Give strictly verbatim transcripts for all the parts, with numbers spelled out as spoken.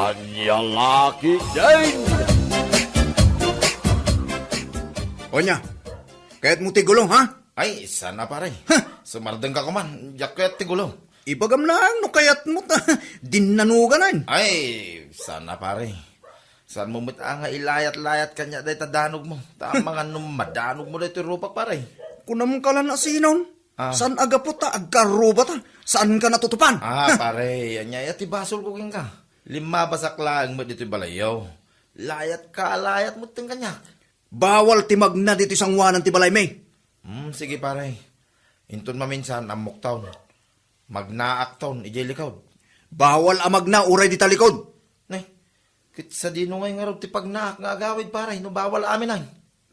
Ania la ketdin? Ania, kayatmo ti gulo, ha? Ay, saan a, pare. Huh! Sumardeng ka koma, diak kayat ti gulo. Ibagam laeng no kayatmo ta dinnanuganan. Ay, saan a, pare. Saanmo met a nga ilayat-layat kaniak dayta danogmo. Ta amangan no madanogmo daytoy rupak, pare. Kunam ka la no sinon. Ah. Saan a gapu ta agkarrubata? Saanka natutupan? Ah, pare, ania aya ti basolko kenka? Limmabasak laeng met ditoy balayyo. Layatka a layat metten kaniak. Bawal ti magna ditoy sangoanan ti balaymi. Hmm, sige, pare. Inton maminsan, ammokton. Magnaakton idiay likod. Bawal a magna uray dita likod. Ne, ket sadino ngay ngarud ti pagnaak nga agawid, pare, no bawal amin ay?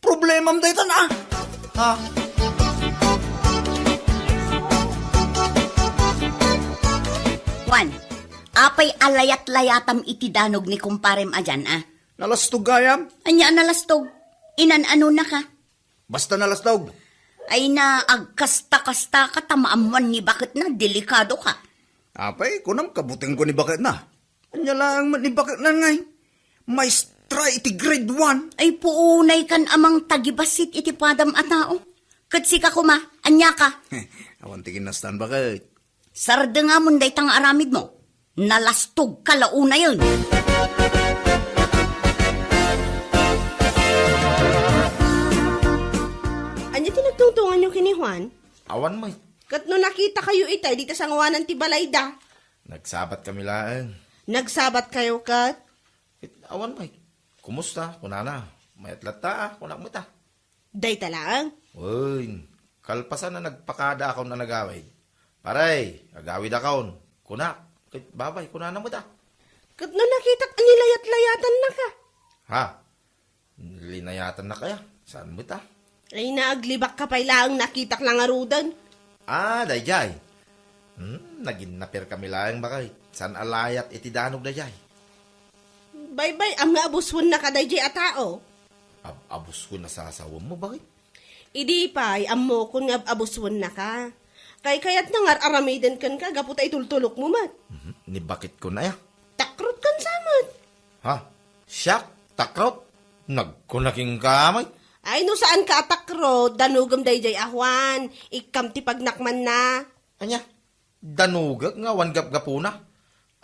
Problemam daytan, a. Ha? Juan, apay a layat-layatam iti danog ni kumparem a dian, a? Nalastog gayam. Ania a nalastog? Inan-anonaka? Basta nalastog. Ay na, agkasta-kastaka ta maammoan ni baketna, delikadoka. Apay, kunam kabutengko ni baketna. Ania laeng met ni baketna ngay? Maestra iti grade one. Ay, puunay kan amang tagibassit iti padam a tao. Ket sika koma, ania ka? Awan ti kinastan, baket. Sardengamon dayta nga aramidmo. Nalastogka la unayen. Ania ti nagtungtunganyo ken ni Juan? Awan met. Ket no nakitakayo itay dita sangoanan ti balayda? Nagsabatkami laeng. Nagsabatkayo ket? Ket awan met. Kumusta? Kunana. Mayat latta, a, kunak met, a. Dayta laeng? Wen, kalpasan a nagpakadaakon a nagawid. Pare, agawidakon. Kunak, ket babay, kunana met, a. Ket no nakitak a nilayat-layatannaka? Ha? Linayatannaka aya? Saan met, a? Ay, naaglibakka pay laeng nakitak la ngaruden. Ah, daydiay. Hmm, naginnaperkami laeng, baket. Saan a layat iti danog daydiay? Baybay-am nga abuswennaka daydiay a tao. Ab-, abuswen a sasawem mo, baket? Idi pay, ammokon nga ab-, abuswennaka. Kaykayatna nga ar-aramiden kenka gapu ta itultulokmo met. Mhm. Ni baket ko na ya. Takrot kan samet. Ha? Siak? Takrot? Nagkuna kenka met. Ay, no saanka a takrot, danogem daydiay a Juan. Ikkam ti pagnakmanna. Ania? Danogek nga awan gapgapuna?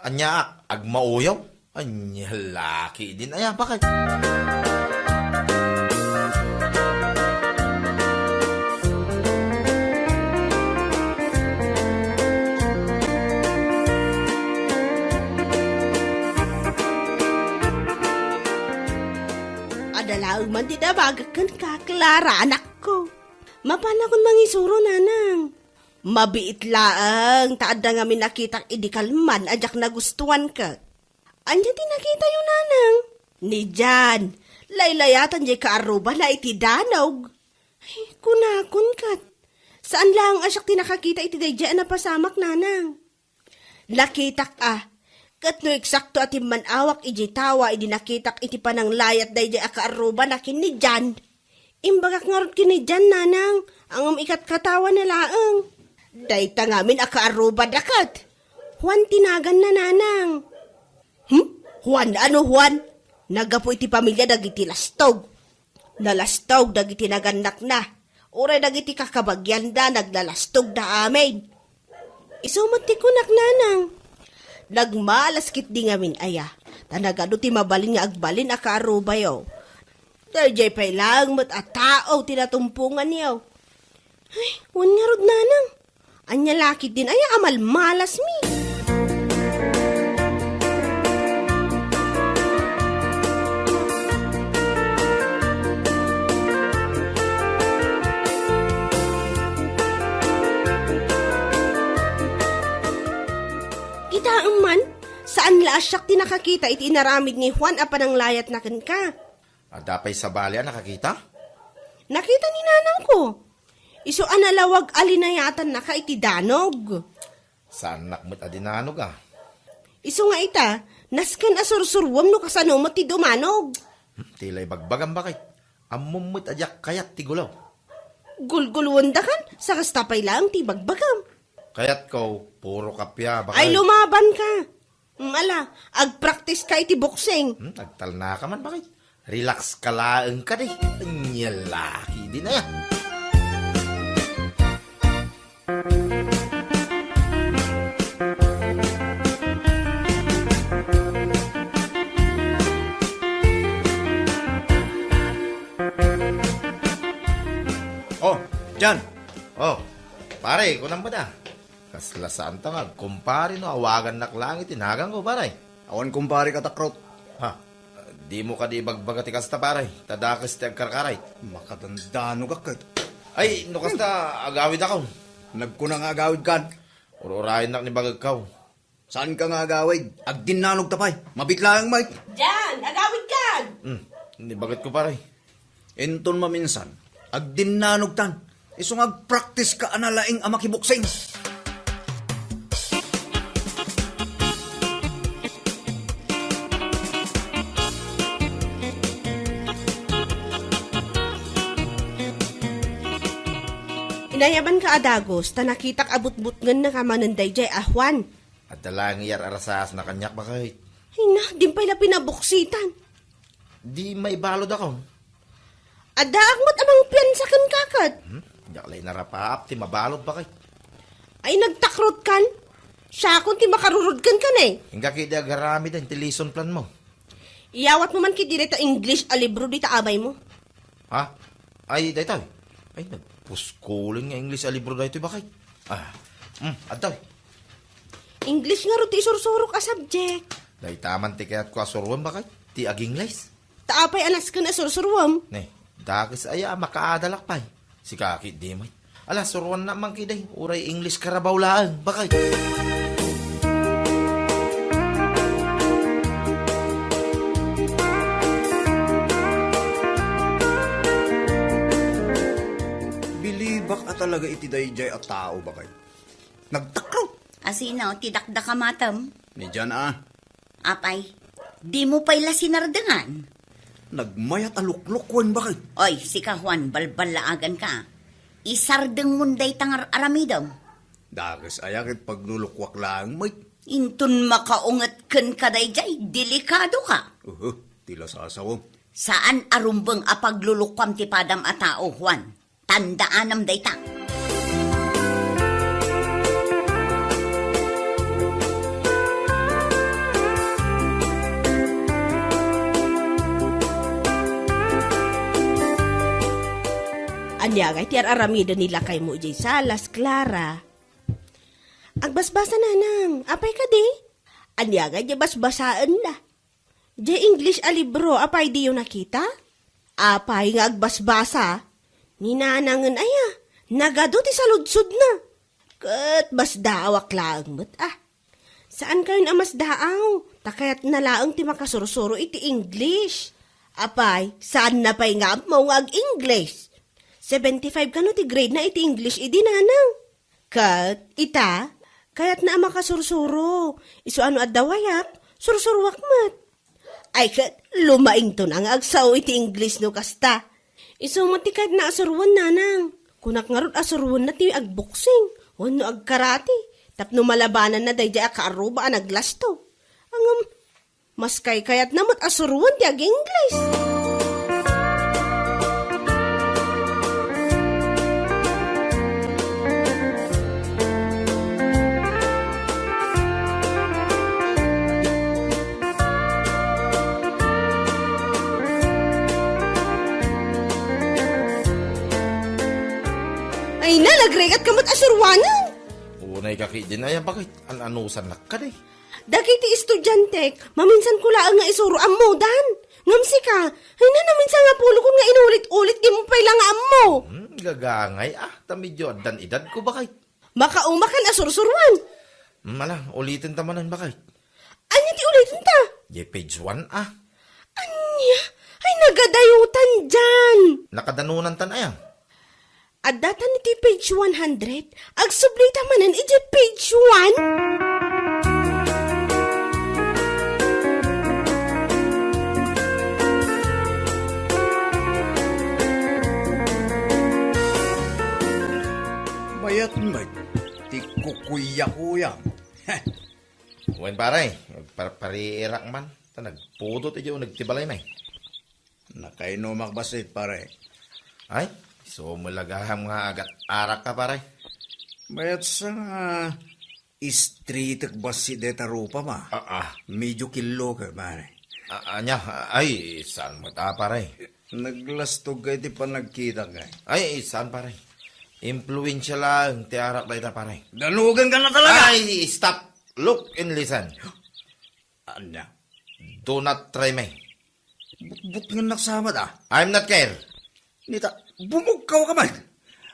Aniaak, agmauyaw? Ania la ketdin aya, baket? Adda laeng man ti nabagak kenka, Clara, anakko. Mapanakon mangisuro, nanang. Mabiit laeng ta adda ngamin nakitak idi kalman a diak nagustuan ket. Ania ti nakitayo, nanang? Ni Jan, laylayatan diay kaarrubana iti danog. Ay, kunakon ket. Saan laeng a siak ti nakakita iti daydiay a napasamak, nanang. Nakitak a. Ket no eksakto a timman-awak idiay tawa idi nakitak iti pananglayat daydiay a kaarrubana ken ni Jan, imbagak ngarud ken ni Jan, nanang, ngem ikatkatawana laeng. Dayta ngamin a kaarrubada ket. Juan ti naganna, nanang. Hmm? Juan? Ano Juan? Naggapu iti pamilia dagiti lastog. Nalastog dagiti nagannakna, uray dagiti kakabagianda, naglalastogda amin. Isu met ti kunak, nanang. Nagmalas ketdi ngamin aya, ta nagadu ti mabalin nga agbalin a kaarrubayo. Daydiay pay laeng met a tao ti natumponganyo. Ay, wen ngarud, nanang. Ania la ketdin aya a malmalasmi? Kitaem man, saan la a siak ti nakakita iti inaramid ni Juan a pananglayatna kenka. Adda pay sabali a nakakita? Nakita ni nanangko. Isu a nalawag a linayatannaka iti danog. Saannak met a dinanog, a. Isu nga ita, nasken a sursuruem no kasano met ti dumanog. Hmm, ti la ibagbagam, baket. Ammom met a diak kayat ti gulo. Gulguluendakan, sa kasta pay laeng ti ibagbagam. Kayatko, puro kappia, baket. Ay, lumabanka. Mm, ala, agpraktiska iti boxing. Hmm, agtalnaka man, bakit? Relax ka laeng kadi. Ania la ketdin aya. Oh, John. Oh, pare, kunam met a. Kasla saanta nga agkumpare no awagannak laeng iti naganko, pare. Awan kumpare ka, Takrot. Ha? Dimo kadi ibagbaga ti kasta, pare. Ta dakes ti agkarkarayt. Makadandanogak ket. Ay, no kasta, agawidakon. Nagkuna nga agawidkan. Ur-urayennak ni bagekko. Saanka nga agawid? Agdinnanogta pay. Mabiit laeng, Mike. Jan, agawidkan! Hmm, ni bagekko, pare. Inton maminsan, agdinnanogtan. Isu nga agpraktiska a nalaing a makiboksing. Inayabanka a dagus, ta nakitak a butbutngennaka manen daydiay a Juan. Adda laeng iyar-arasaasna kaniak, bakit? Ay na, di pay la pinaboksitan. Di maibalodakon. Addaak met a mangpiansa kenka ket. Hmm? Diak la inarapaap ti mabalod, bakit? Ay, nagtakrotkan? Siakon ti makarurod kenka ne. Inka ketdi agaramiden ti lesson plan mo. Iyawatmo man ketdi dayta English a libro dita abaymo. Ha? Ay, daytoy. Ay, nagpuskulen nga English a libro daytoy, bakit? Ah, hmm, adtoy. English ngarud ti isursurok a subject. Dayta man ti kayatko a suroen, bakit? Ti ag-English. Ta apay a nasken a sursuruem? Ne, dakes aya a makaadalak pay. Sika ketdi met. Ala, suruannak man ketdi. Uray English Carabao laeng, bakit? Bilibak a talaga iti daydiay a tao, bakit? Nagtakrot. Asino ti dakdakamatem? Ni Jan a. Apay, dimo pay la sinardengan? Nagmayat a luklukuen, bakit? Oy, sika, Juan, balballaaganka. Isardengmon dayta nga ar-aramidem. Dakes aya ket paglulukuak laeng met. Inton makaunget kenka daydiay, delikadoka. Uhu, ti lasasawem. Saan a rumbeng a paglulukuam ti padam a tao, Juan. Tandaanam dayta. Ania ngay ti ar-aramiden ni lakaymo idiay salas, Clara? Agbasbasa, nanang. Apay kadi? Ania ngay ti basbasaenna? Diay English a libro, apay diyo nakita? Apay nga agbasbasa? Ni nanangen aya, nagadu ti saludsodna. Ket masdaawak laeng met a. Saankayon a masdaaw, ta kayatna laeng ti makasursuro iti English. Apay, saanna pay nga ammo nga ag-English. Seventy-five kano ti grade na iti English idi, nanang? Ket ita, kayatna a makasursuro. Isu a no adda wayak, sursuroak met. Ay ket, lumaington a nga agsao iti English no kasta. Isu met ti kayatna a suroen, nanang. Kunak ngarud a suroenna ti agboksing wenno agkarate tapno malabananna daydiay a kaarruba a naglasto. Ngem, mas kaykayatna met a suroen ti ag-English. Ay na, nagrigat ka met a suroanen. Unay ka ketdin aya, bakit? An-anusannak kadi? Dagiti estudiantek, maminsan ko laeng nga isuro, ammodan. Ngem sika, ay na, naminsan nga pulokon nga inulit-ulit, dimo pay la nga ammo. Hmm, gagangay a, ta medio addan edadko, bakit? Makaumakan a sursuruan. Hmm, ala, uliten ta manen, bakit? Ania ti uliten ta? Diay page one a. Ania? Ay, nagadayutan diay. Nakadanonantan aya? Adda tan iti page one hundred, agsubli ta manen iti page one. Mayat met ti kukuyakuya. Heh. Wen, pare, parpariirak man. Ta nagpudot idiay uneg ti balaymi. Nakainumak bassit, pare. Ay, sumulagam nga agat-arak ka, pare. Mayat sa nga istritek bassit deta rupa ma. Ah, ah. Medyo killo ka, pare. Ah, anya, ay, saan mo ta, pare? Naglastog ka iti panagkitak, eh. Ay, saan, pare? Impluensya laeng ti arak dayta, pare. Danugan ka na talaga! Ay, stop! Look and listen. Anya? Do not try me. Butbutngennak sa amat, ah. I'm not care. Nita, bumugkaw ka man.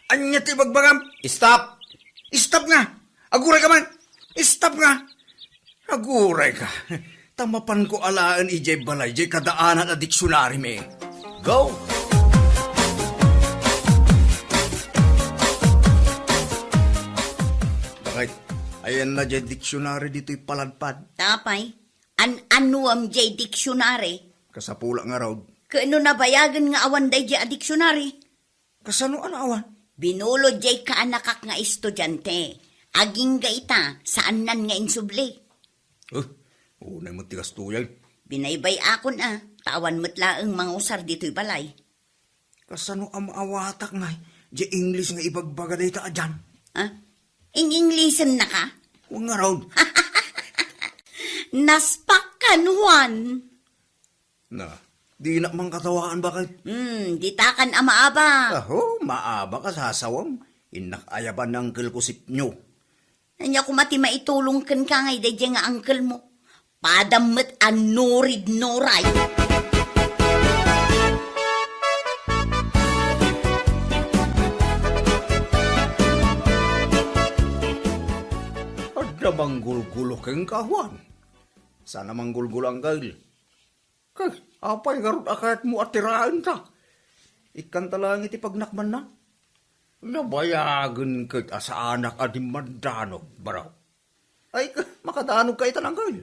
Anya ti ibagbagam? Stop! Stop nga! Aguray ka man! Stop nga! Aguray ka. Ta mapanko alaen idiay balay, diay kadaanan a diksionarimi. Go! Bakit? Ayanna diay diksionari ditoy paladpad. Apay, an-anuam diay diksionari? Kasapulak ngarud. Ket no nabayagen nga awan daydiay a diksionari? Kasano a naawan? Binulod diay kaanakak nga estudiante. Agingga ita, saannan nga insubli. Eh, unay met ti kastoyen. Binaybay-akon a, ta awan met laeng mangusar ditoy balay. Kasano a maawatak ngay, diay English nga ibagbaga dayta a John? Ah? Ing-Englishennaka? Wen ngarud. Naspak kan Juan. Na, dinak man katawaan, bakit? Hmm, ditakan a maabak. Aho, maabak a sasawam. Innak ayaban ni Uncle ko sipnyo. Ania koma ti maitulong kenka ngay daydiay nga uncle mo? Padam met a nurid nuray. Adda manggulgulo kenka, Juan. Saan a manggulgulo, Uncle. Kay, apay ngarud a kayatmo a tiraenta? Ikkanta laeng iti pagnakmanna. Nabayagen ket a saanak a dimmandanog, baro. Ay, ka-, makadanog ka itan, Uncle.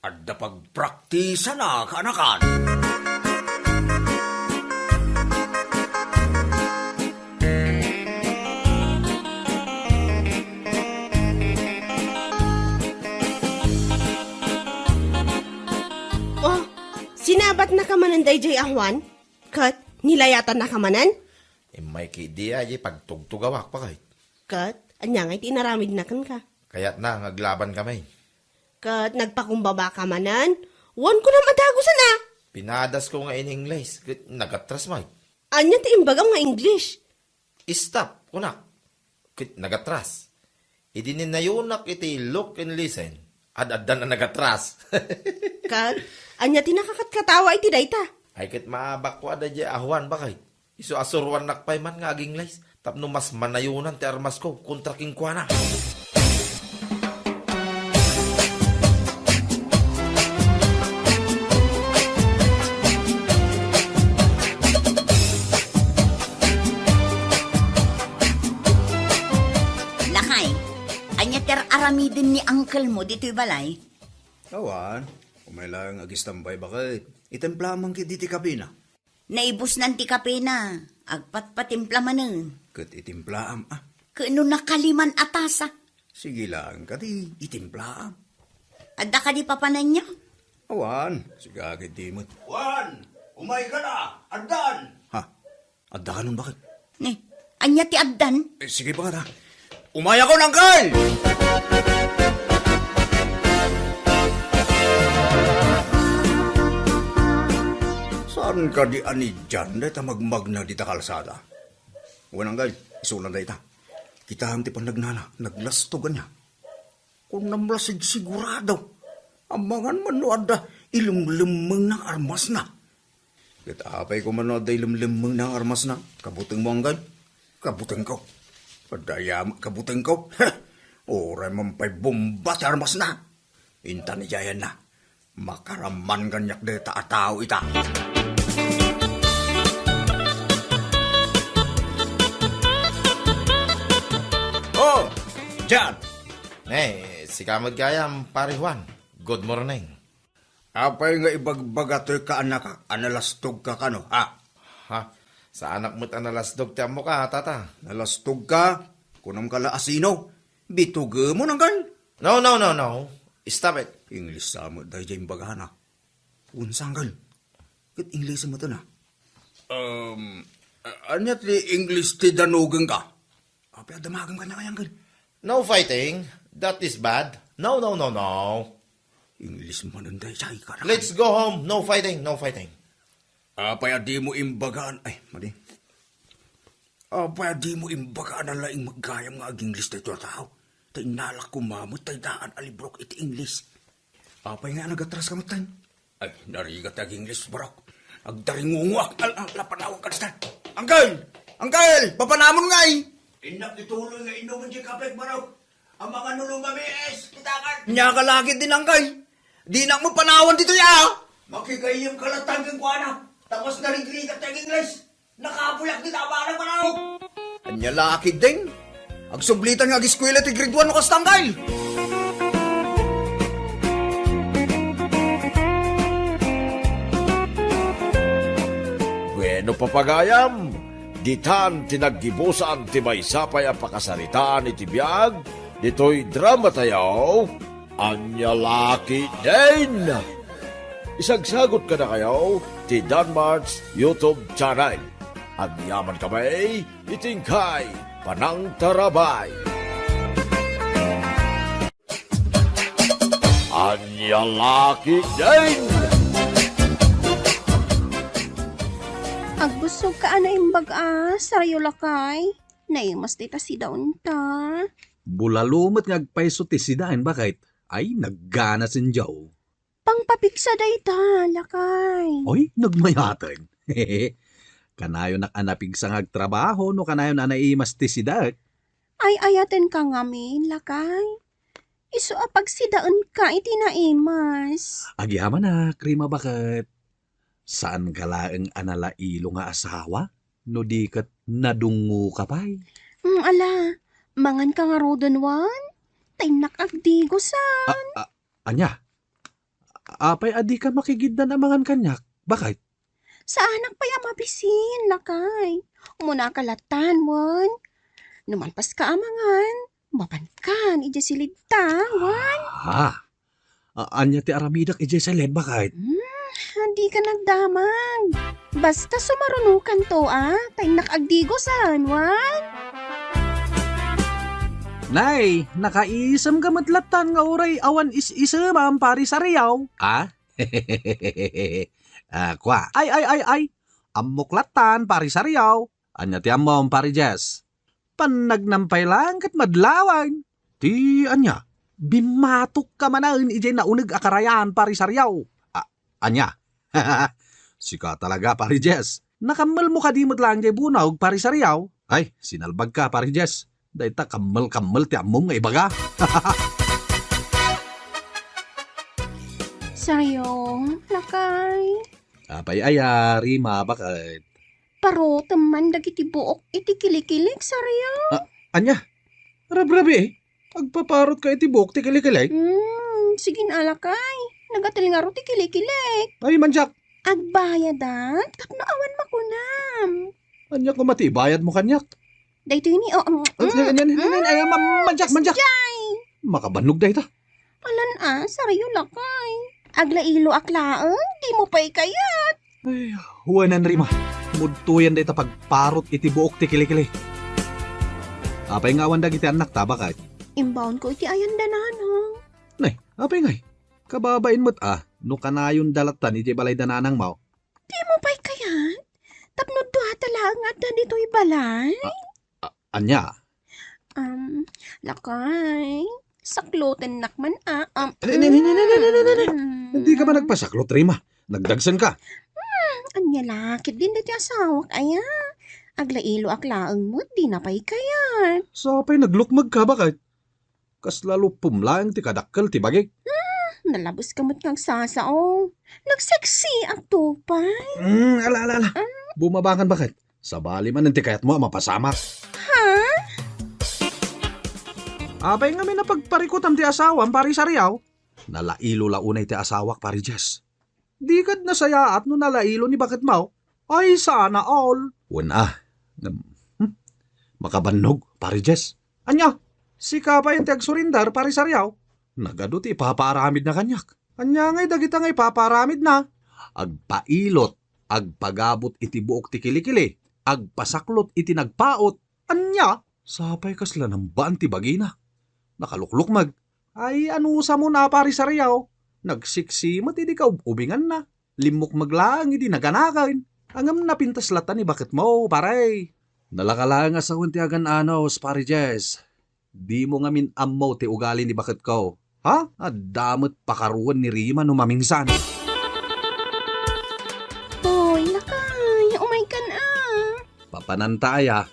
Adda pagpraktisan a kaanakan. Oh, sinabatnaka manen daydiay a Juan? Ket nilayatannaka manen? Immay ketdi a di pagtugtugawak, bakit? Ket ania ngay ti inaramidna kenka? Kayatna nga aglabankami. Ket nagpakumbabaka manen? Wen kunam a dagusen a? Pinadasko nga in-English, ket nagatras met. Ania ti imbagam nga English? Stop, kunak. Ket nagatras. Idi ninayonak iti look and listen, ad-addan a nagatras. Ket, ania ti nakakatkatawa iti dayta? Ay, ket maabakko a daydiay a Juan, bakit? Isu a suruannak pay man nga aginglays, tapno mas manayonan ti armasko kontra kenkuana. Lakay, ania ti ar-aramiden ni uncle mo ditoy balay? Awan, umay laeng agistambay, baket. Itemplaam man ketdi ti kapena. Naibusnan ti kapena, agpatpatimpla manen. Ket itimplaam, a. Ket no nakaliman a tasa? Sige laeng kadi, itimplaam. Adda kadi papananyo? Awan, sika ketdi met. Juan, umay ka na, addan! Ha? Adda kanon, baket? Ni, ania ti addan? Eh, sige pa nga ta. Umayakon, Uncle! Saan kadi a ni John dayta magmagna dita kalsada? Wen, Uncle, isuna dayta. Kitaem ti pannagnana, naglastog ania. Kunam la sigsigurado. Amangan man no adda ilemlemmengna nga armasna. Ket apay koma no adda ilemlemmengna nga armasna? Kabutengmo, Uncle? Kabutengko. Adda aya met kabutengko. Uray man pay bomba ti armasna. Intan idiayanna. Makaraman kaniak dayta a tao ita. Oh, John! Eh, sika met gayam, Pare Juan. Good morning. Apay nga ibagbaga toy kaanakak a nalastogka kano, ha? Ha? Saanak met a nalastog ti ammoka, tata. Nalastogka? Kunamka la a sino? Bitugemon, Uncle? No, no, no, no. Stop it. English sa met daydiay imbagana. Wen, Uncle. Ket English met na. Um, a-, ania ti English ti danugengka? Apay a damagem kaniak, Uncle? No fighting. That is bad. No, no, no, no. English manen daydiay, kana. Let's go home. No fighting, no fighting. Apay a dimo imbagaan? Ay, madi. Apay a dimo imbagaan a laing met gayam nga ag-English daytoy a tao? Ta innalak koma met ta addaan a librok iti English. Apay nga nagatraska metten? Ay, narigat ti ag-English, barok. Agdaringungoak. Al-, al-, lapanawan ka, Stan. Uncle! Uncle! Papanamon ngay! Innak ituloy nga inumen ti kapek, barok. Amangan no lumamiis, ti dakan. Nia ka lakit din, Uncle. Dinak met panawan ditoy, a! Makigayyem ka latta kenkuana. Ta kas narigrigat ti ag-English. Nakapuyak ti tabanag, manawag. Ania la ketdin? Agsublitan nga ageskuela ti grade one no kasta, Uncle. Bueno, papagayam, ditan ti naggibusan ti maysa pay a pakasaritaan iti biag ditoy drama tayo. Ania la ketdin? Isagsagot kadakayo ti Danmart's YouTube channel. Agyaman kami iti inkay panangtarabay. Ania la ketdin? Agbusog ka a naimbag a, Sariyo lakay. Naimas dayta sidaenta. Bulalo met nga agpayso ti sidaen, baket. Ay, naggana sendiaw. Pangpapigsa dayta, lakay. Oy, nagmayaten. Kanayonak a napigsa nga agtrabaho no kanayon a naimas ti sidaek. Ay-ayatenka ngamin, lakay. Isu a pagsidaenka iti naimas. Agyamanak, Rima, baket. Saanka laeng a nalailo nga asawa no di ket nadungngoka pay. Mm, ala, manganka ngaruden wen? Ta innak agdigosan. A-, a-, ania? Apay a dika makigiddan a mangan kaniak? Baket? Saanak pay a mabisin, lakay. Umunaka lattan wen. No malpaska a mangan, mapankan idiay silidta wen. Ah. A-, ania ti aramidek idiay silid, baket? Hmm, dika nagdamag. Basta sumarunokanto, a, ta innak agdigosan wen. Nay, nakaisemka met lattan nga uray awan is-isemam, Pari Sariaw. Ah? Ah, kua. Ay, ay, ay, ay. Ammok lattan, Pari Sariaw. Ania ti ammom, Pari Jess? Pannagnampay laeng ket madlawan. Ti ania? Bimmatokka manen idiay nauneg a karayan, Pari Sariaw. A-, ania? Sika talaga, Pari Jess. Nakammelmo kadi met laeng diay bunog, Pari Sariaw? Ay, sinalbagka, Pari Jess. Dayta kammel-kammel ti ammom nga ibaga. Sariaw, lakay. Apay aya, Rima, baket? Parotem man dagiti buok iti kilikilik, Sariaw. A-, ania? Rabrabii, eh. Agpaparotka iti buok ti kilikilik? Hmm, sige na, lakay. Nagatel ngarud ti kilikilik. Ay, mandiak. Agbayadak tapno awan makunam. Ania koma ti ibayadmo kaniak? Daytoy ni, oh, mm, Ay, ay, ay, ay, ay, ay, ma-, mandiak, mandiak. Jay! Makabannog dayta. Alan a, Sariaw lakay. Aglailoak laeng, dimo pay kayat. Ay, wanan, Rima. Mudtoyan dayta pagparot iti buok ti kilikili. Apay nga awan dagiti annakta, baket? Imbaonko iti ayan da nanang. Nay, apay ngay? Kababain met a, no kanayon da lattan idiay balay da nanangmo. Dimo pay kayat? Tapno duata laeng nga adda ditoy balay? A-, a-, ania? Um, lakay, saklotennak man a, um, Ay, ni, ni, ni, ni, ni, ni, ni, ni. Mm. Hindi ka ba nagpasaklot, Rima? Nagdagsen ka. Hmm, ania la ketdin daytoy asawak aya? Aglailoak laeng met, dina pay kayat. Sa pay naglukmeg ka, baket? Kasla luppom laeng ti kadakkel ti bagik. Hmm, nalabeska met nga agsasao. Nagseksiak to pay. Hmm, ala, ala, ala. Ah. Bumabangan, baket? Sabali manen ti kayatmo a mapasamak. Ha? Apay ngamin a pagparikutam ti asawam, Pari Sariaw? Nalailo la unay ti asawak, Pari Jess. Di kad nasayaat no nalailo ni baketmo? Ay, sana all. Wen a. Ngem, hmm? Makabannog, Pari Jess. Ania? Sika pay ti agsurindar, Pari Sariaw? Nagadu ti ipapaaramidna kaniak. Ania ngay dagita nga ipapaaramidna? Agpailot, agpagabut iti buok ti kilikili, agpasaklot iti nagpaut. Ania? Sapay kasla nambaan ti bagina. Nakaluklukmeg. Ay, anusam a, Pari Sariaw. Nagsiksi met idi kaub-ubinganna. Limmukmeg laeng idi naganaken. Ngem napintas latta ni baketmo, pare. Nalaka laeng a sawen ti agan-anos, Pari Jess. Dimo ngamin ammo ti ugali ni baketko. Ha? Adda met pakaruan ni Rima no mamingsan. Hoy, lakay, umaykan a. Papananta aya?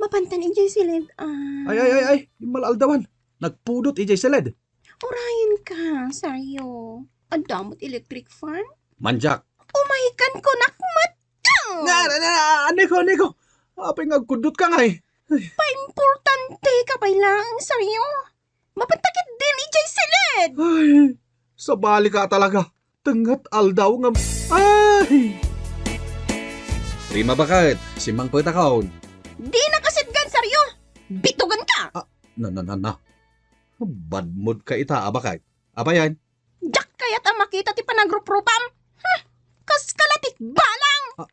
Mapantan idiay siled a. Ay, ay, ay, ay, immal-aldawan. Nagpudot idiay siled. Urayen ka, Sario. Adda met electric fan? Manjak. Umaykan kunak met. Nga, na, na, na, aneko, aneko. Apay nga agkudot ka ngay? Paimportante ka pay laeng, Sario. Mapantakit din idiay siled. Ay, sabali ka talaga. Tengnga aldaw nga, ay! Rima, baket, simmangpetakon. Di nakasidgan, Sario. Bitugan ka. Ah, na, na, na, na. Bad mood ka ita, a baket. Apayen? Diak kayat a makita ti panagruprupam. Huh! Kas kalatik balang! Ah,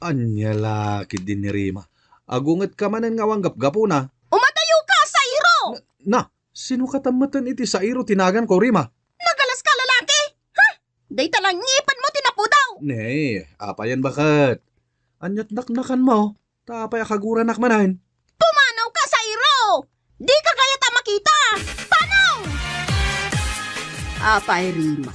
ania la ketdin ni Rima? Agunget ka manen nga awan gapgapuna. Umadayo ka, Sairo! Na, na, sino ka tammaten iti Sairo ti naganko, Rima? Nagalas ka, lalaki! Huh! Dayta la ngipenmo ti napudaw! Ne, apayen baket? Aniat naknakanmo? Ta apay a kaguranak manen? Pumanaw ka, Sairo! Di ka kayat a makita! Panaw! Apay, Rima,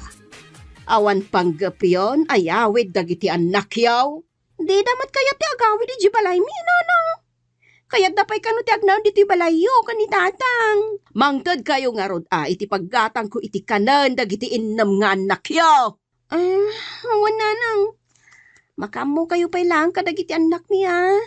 awan panggepyon a yawid dagiti annakyo? Dida met kayat ti agawid idiay balaymi, nanang. Kayatda pay kano ti agnaed ditoy balayyo ken ni tatang. Mangtedkayo ngarud a iti paggatangko iti kanen dagiti innem nga annakyo. Ah, wen, nanang. Makaammokayo pay laeng kadagiti annakmi, a.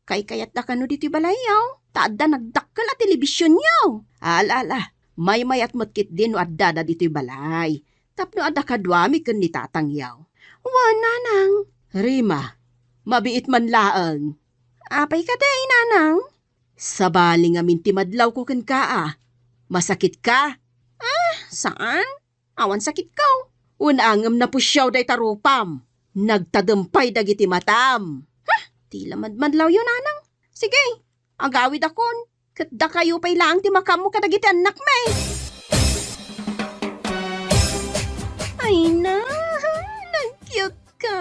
Kaikayatda kano ditoy balayyo, ta adda nagdakkel a telebisionyo. Ala, ala, maymayat met ketdi no addada ditoy balay. Tapno adda kaduami ken ni tatangyo. Wen, nanang. Rima, mabiit man laeng. Apay kadi, nanang? Sabali ngamin ti madlawko kenka, a. Masakit ka? Ah, saan? Awan sakitko. Wen, ngem napusiaw dayta rupam. Nagtadem pay dagiti matam. Huh! Ti la madmadlawyo, nanang. Sige, agawidakon. Ket dakayo pay laeng ti makaammo kadagiti annakmi. Ay na, nag-cute ka.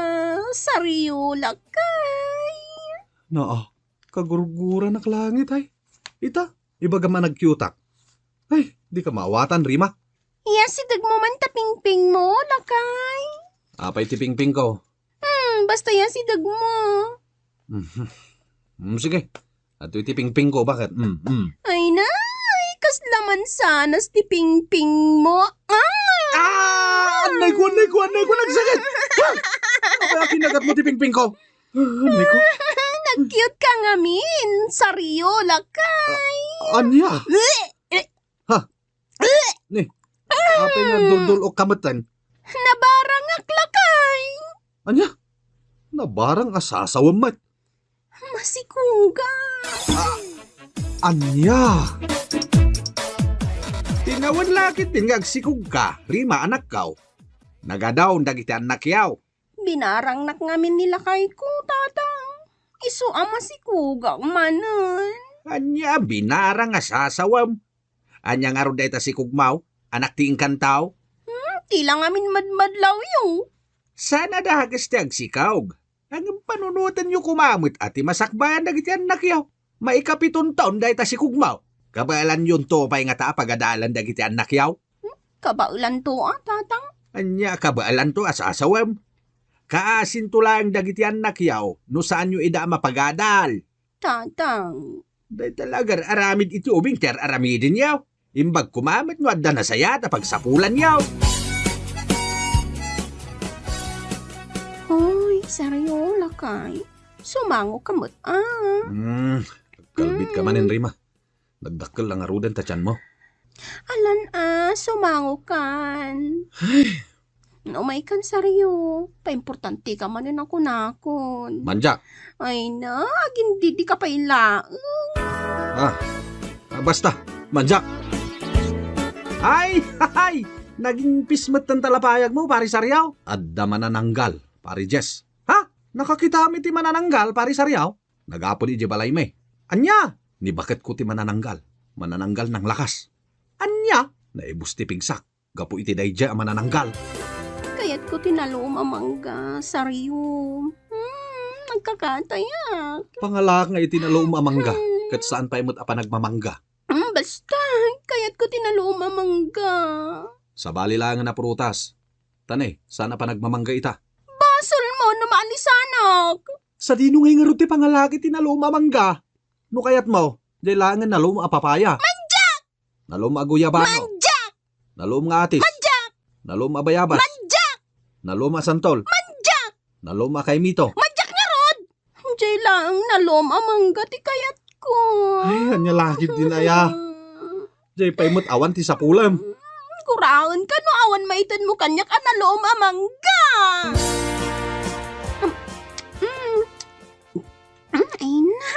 Sario, lakay. Naa, kagurguranak langit, ay. Ita, ibagam a nag-cute-ak. Ay, di ka maawatan, Rima. Iya, sidegmo man ta pingpingmo, lakay. Apay ti pingpingko? Hmm, basta iya, sidegmo. Mhm. Hmm, sige. Adtoy ti pingpingko, baket? Hmm, hmm. Ay, nay, kasla mansanas ti pingpingmo. Ah! Ah! Annayko, annayko, annayko, nagsakit! Ah! Apay a kinagatmo ti pingpingko? Ah, annayko. Nag-cute ka ngamin, Sario, lakay. Ah, ania? Eh, eh. Ha? Eh. Ni, apay nga duldul-ok ka metten? Nabarangak, lakay. Ania? Nabarang a sasawem met. Masikuga. Ah, ania? Ti nawen la ketdin nga agsikog ka, Rima, anakko. Nagadaw dagiti annakyo. Binarangnak ngamin ni lakayko, tatang. Isu a masikugak manen. Ania, binarang a sasawem? Ania ngarud dayta sikugmo, anak ti Encanto? Hmm, ti la ngamin madmadlawyo. Saan a dakes ti agsikog? Ngem panunotenyo koma met a ti masakbayan dagiti annakyo. Maikapiton taon dayta sikugmo. Kabaelanyonto pay ngata a pagadalan dagiti annakyo? Hmm, kabaelanto a, tatang. Ania kabaelanto a sasawem? Kaasinto laeng dagiti annakyo no saanyo ida a mapagadal. Tatang. Dayta la agar-aramid iti ubing ti ar-aramidenyo. Imbag koma met no adda nasayaat a pagsapulanyo. Hoy, Sario, lakay. Sumango ka met, a. Hmm, agkalbit ka manen, Rima. Nagdakkel la ngaruden ta tianmo. Alan a, sumangokan. Ay. Umaykan, Sario. Paimportante ka manen a kunakon. Manjak. Ay na, agindidi ka pay laeng. Ah, ah, basta, manjak. Ay, hay! Naging pis metten ta lapayagmo, Pari Sariaw. Adda manananggal, Pari Jess. Ha? Nakakitam iti manananggal, Pari Sariaw? Nagapon idiay balaymi. Ania? Ni baketko ti manananggal. Manananggal nanglakas. Ania? Naibus ti pigsak gapu iti daydiay a manananggal. Kayatko ti nalum a mangga, Sariaw. Hmm, nagkakatayak. Pangalak nga iti nalum a mangga, ket saan pay met a panagmamangga. Hmm, basta, kayatko ti nalum a mangga. Sabali laengen a prutas. Tane, saan a panagmamangga ita? Basolmo no maalisanak. Sadino ngay ngarud ti pangalak iti nalum a mangga? No kayatmo, diay laengen nalum a papaya. Mandiak! Nalum a guyabano. Mandiak! Nalum nga atis. Mandiak! Nalum a bayabas. Mandiak! Nalum a santol. Mandiak! Nalum a kaimito. Mandiak ngarud! Diay laeng nalum a mangga ti kayatko. Ay, ania lakit din aya. Diay pay met awan ti sapulem. Guraenka no awan maitedmo kaniak a nalum a mangga. Mm. Mm, ay na.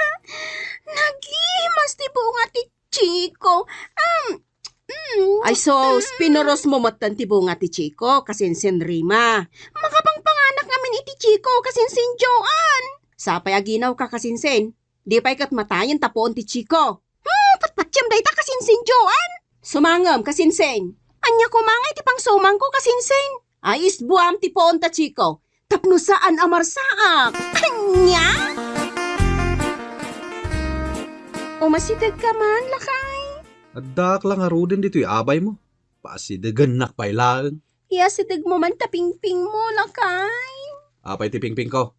Nagimas ti bunga ti Chico. Um, mm, Ay sus, mm. Pinurosmo metten ti bunga ti Chico, kasinsin Rima. Makapangpanganak ngamin iti Chico, kasinsin Joan. Sapay aginawka, kasinsin. Di pay ket matayen ta puon ti Chico. Hmm, patpatiem dayta, kasinsin Joan. Sumangem, kasinsin. Ania koma nga iti pangsumangko, kasinsin? Ay, isbuam ti puon ta Chico. Tapno saan a marsaak. Ania? Umasidegka man, lakay. Addaak la ngaruden ditoy abaymo. Paasidegennak pay laeng. Iasidegmo man ta pingpingmo, lakay. Apay ti pingpingko?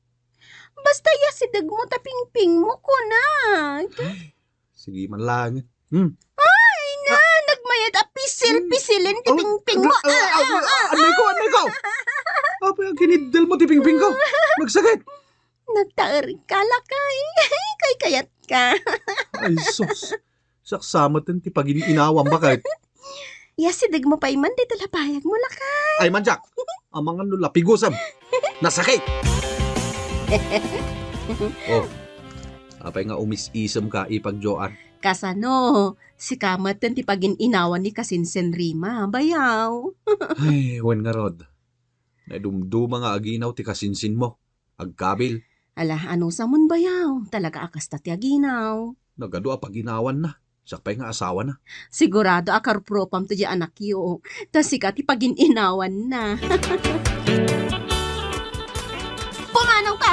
Basta iasidegmo ta pingpingmo, kunak. Ay, sige man laeng. Hmm. Ay, na, nagmayat a pisil-pisilen ti Oh, pingpingmo. ah, ah, ah, ah, ah, anay ko, anay ko. Apay, ang kinidal mo ti pingpingko. Nagsakit. Nagtaer ka, lakay. Kaykayat ka. Ay, sus. Saksamet ti pagin-inawam, bakit? Iasidegmo pay man dita lapayagmo, lakay. Ay, mandiak. Amangan no lapigusem. Nasakit. Oh. Apay nga umis-isem ka, ipag Joan? Kasano? Sika met ti pagin-inawan ni kasinsin Rima, bayaw. Ay, wen ngarud. Naidumduma nga aginaw ti kasinsinmo. Agkabil. Ala, anusamon, bayaw? Talaga a kasta ti aginaw. Nagadu a paginawanna. Siak pay nga asawana. Sigurado a karupropam to di anakyo. Ta sika ti pagin-inawanna. Pumanaw ka!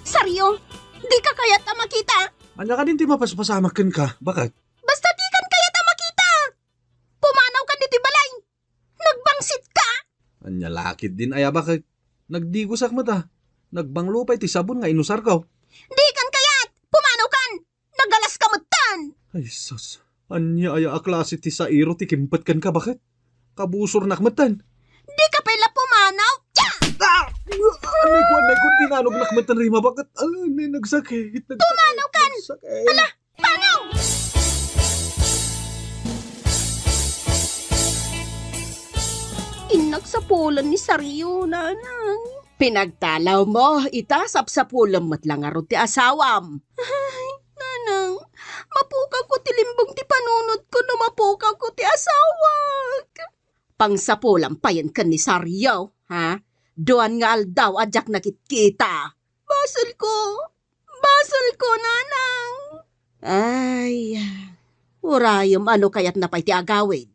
Sario! Di ka kayat a makita! Ania kadin ti mapaspasamak kenka? Bakit? Basta di kan kayat a makita! Pumanaw kan ditoy balay! Nagbangsit ka! Ania lakit din aya, bakit? Nagdigosak met a. Nagbanglo pay ti sabon nga inusarko. Di kan kayat! Pumanaw kan! Nagalas ka metten! Ay, sus. Ania aya a klase ti sairo ti kimpet kenka, bakit? Kabusornak metten. Di ka pay la pumanaw! Tiya! Ah! Anay ko, anay ko, dinanognak metten, Rima, bakit? Ah, anay, nagsakit, nagsakit, Pumanaw kan! Nagsakit. Ala! Panaw! Innak sapulen ni Sario, nanang. Pinagtalawmo, ita sapsapulem met la ngarud ti asawam. Ay, nanang, mapukawko ti limbong ti panunotko no mapukawko ti asawak. Pangsapulam payen ken ni Sario, ha? Duan nga aldaw a diak nakitkita. Basolko. Basolko, nanang. Ay, urayem a no kayatna pay ti agawid.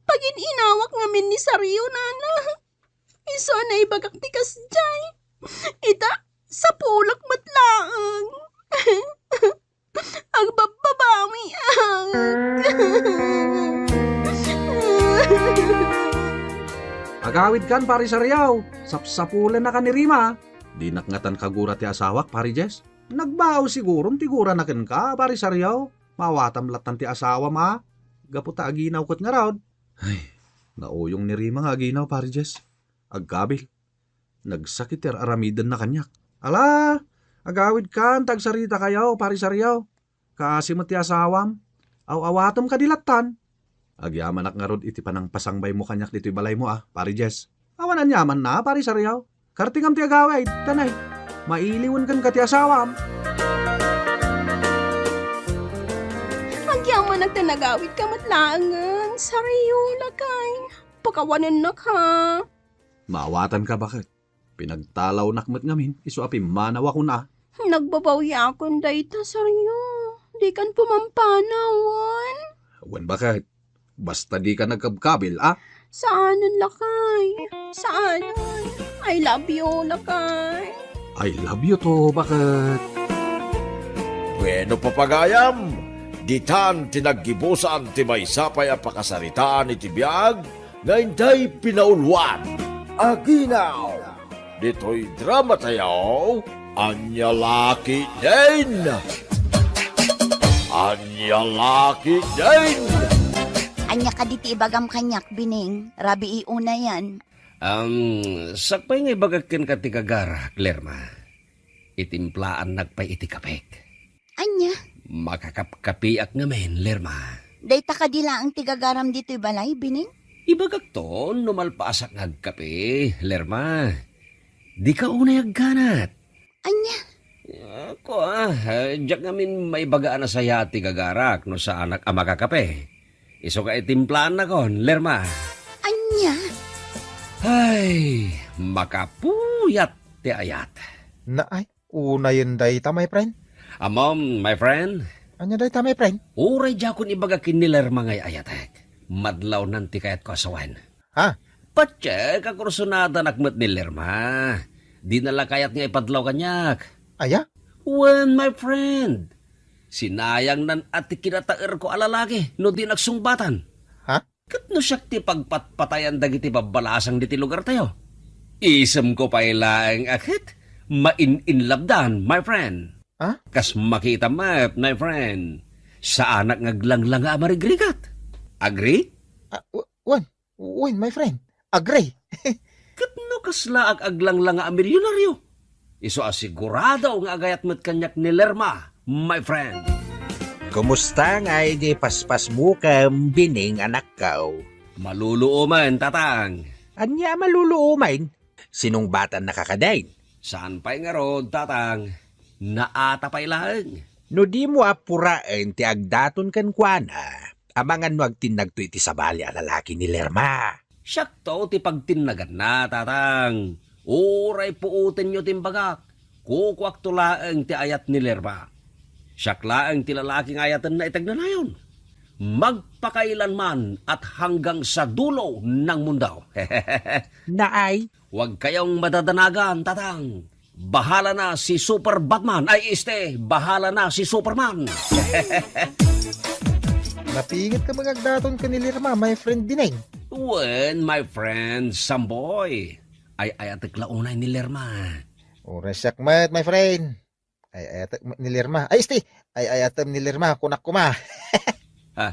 Pagin-inawak ngamin ni Sario, nanang. Isu a naibagak ti kasdiay. Ita, sapulek met laeng. Agbabbabawiak. Agawidkan, Pari Sariaw. Sapsapulennakan ni Rima. Dinak ngatan kagura ti asawak, Pari Jess. Nagbao siguron ti gurana kenka, Pari Sariaw. Maawatam lattan ti asawam a. Gapu ta aginaw ket ngarud. Ay, nauyong ni Rima nga aginaw, Pari Jess. Agkabil. Nagsakit ti ar-aramidenna kaniak. Ala, agawidkan ta agsaritakayo, Pari Sariaw. Kaasi met ti asawam. Aw-awatem kadi lattan. Agyamanak ngarud iti panangpasangbaymo kaniak ditoy balaymo a, Pari Jess. Awan aniamanna, Pari Sariaw. Kartingam ti agawid, tanay. Mailiwen kenka ti asawam. Agyamanak ta nagawidka met laengen. Sario, lakay. Pakawanennak, ha? Maawatanka, baket. Pinagtalawnak met ngamin, isu a pimmanawakon a. Nagbabawiakon dayta, Sario. Dikan pumampanawan. Wen, baket. Basta dika nagkabkabil, a? Saanen, lakay. Saanen. I love you, lakay. I love you too, baket. Bueno, papagayam, ditan ti naggibusan ti maysa pay a pakasaritaan iti biag nga intay pinauluan. Aginaw! Ditoy drama tayo, Ania La Ketdin! Ania La Ketdin! Ania kadi ti ibagam kaniak, Bining? Rabii unayen. Am, sakbay nga ibagak kenka ti gagarak, Lerma. Itimplaannak pay iti kapek. Ania? Makakapkapiak ngamin, Lerma. Dayta kadi laeng ti gagaram ditoy balay, Bining? Ibagakto no malpasak nga agkape, Lerma. Dika unay agganat. Ania? Ako, ah, diak ngamin maibaga a nasayaat ti gagarak no saanak a makakape. Isu nga itimplaannakon, Lerma. Ania? Ay, makapuyat ti ayat. Naay, unayen dayta, my friend. Ammom, my friend. Ania dayta, my friend? Uray diakon ibaga ken ni Lerma nga ayatek. Madlawnan ti kayatko a sawen. Ha? Patiek a kursunadanak met ni Lerma. Dina la kayat nga ipadlaw kaniak. Aya? Wen, my friend. Sinayangnan a ti kinataerko a lalaki no di nagsungbatan. Ha? Ket no siak ti pagpatpatayan dagiti babbalasang diti lugartayo, isemko pay laeng a ket main-inlabdan, my friend. Ha? Kas makita met, my friend, saanak nga aglanglanga a marigrigat. Agree? Ah, w-, wen, wen, my friend. Agree. Ket no kasla ag-, aglanglanga a milyonaryo, isu a sigurado nga agayat met kaniak ni Lerma, my friend. Kumusta ngay di paspasmo ken Bining, anakko? Maluluomen, tatang. Ania a maluluomen? Sinungbatannaka kadin? Saan pay ngarud, tatang. Naata pay laeng. No dimo a puraen ti agdaton kenkuana, amangan no agtinnagto iti sabali a lalaki ni Lerma. Siakto ti pagtinnaganna, tatang. Uray puotenyo ti imbagak, kukuakto laeng ti ayat ni Lerma. Siak laeng ti lalaki nga ayatenna iti agnanayon. Magpakailanman at hanggang sa dulo ng mundo. Naay. Huwag kayong madadanagan, tatang. Bahala na si Super Batman. Ay, este, bahala na si Superman. Napinget ka mangagdaton ken ni Lerma, my friend Bining. Wen, my friend Samboy. Ay, ay, atek la unay ni Lerma. Uray siak met, my friend. Ay, ay, atek met ni Lerma. Ay, este. Ay, ay, atem ni Lerma. Kunak kuma. Ha?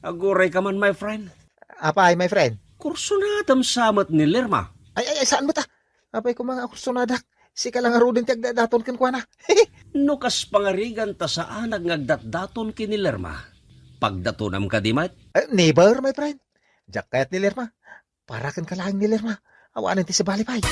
Aguray ka man, my friend. Apay, my friend? Kursunadam sa met ni Lerma. Ay, ay, ay, saan met, ah? Apay kuma nga kursunadak. Sika lang ngaruden ti agdatdaton kenkuana. No kas pangarigan ta saanak nga agdatdaton ken ni Lerma, pagdatonam kadi met? Eh, never, my friend. Diak kayat ni Lerma. Para kenka laeng ni Lerma. Awanen ti sabali pay.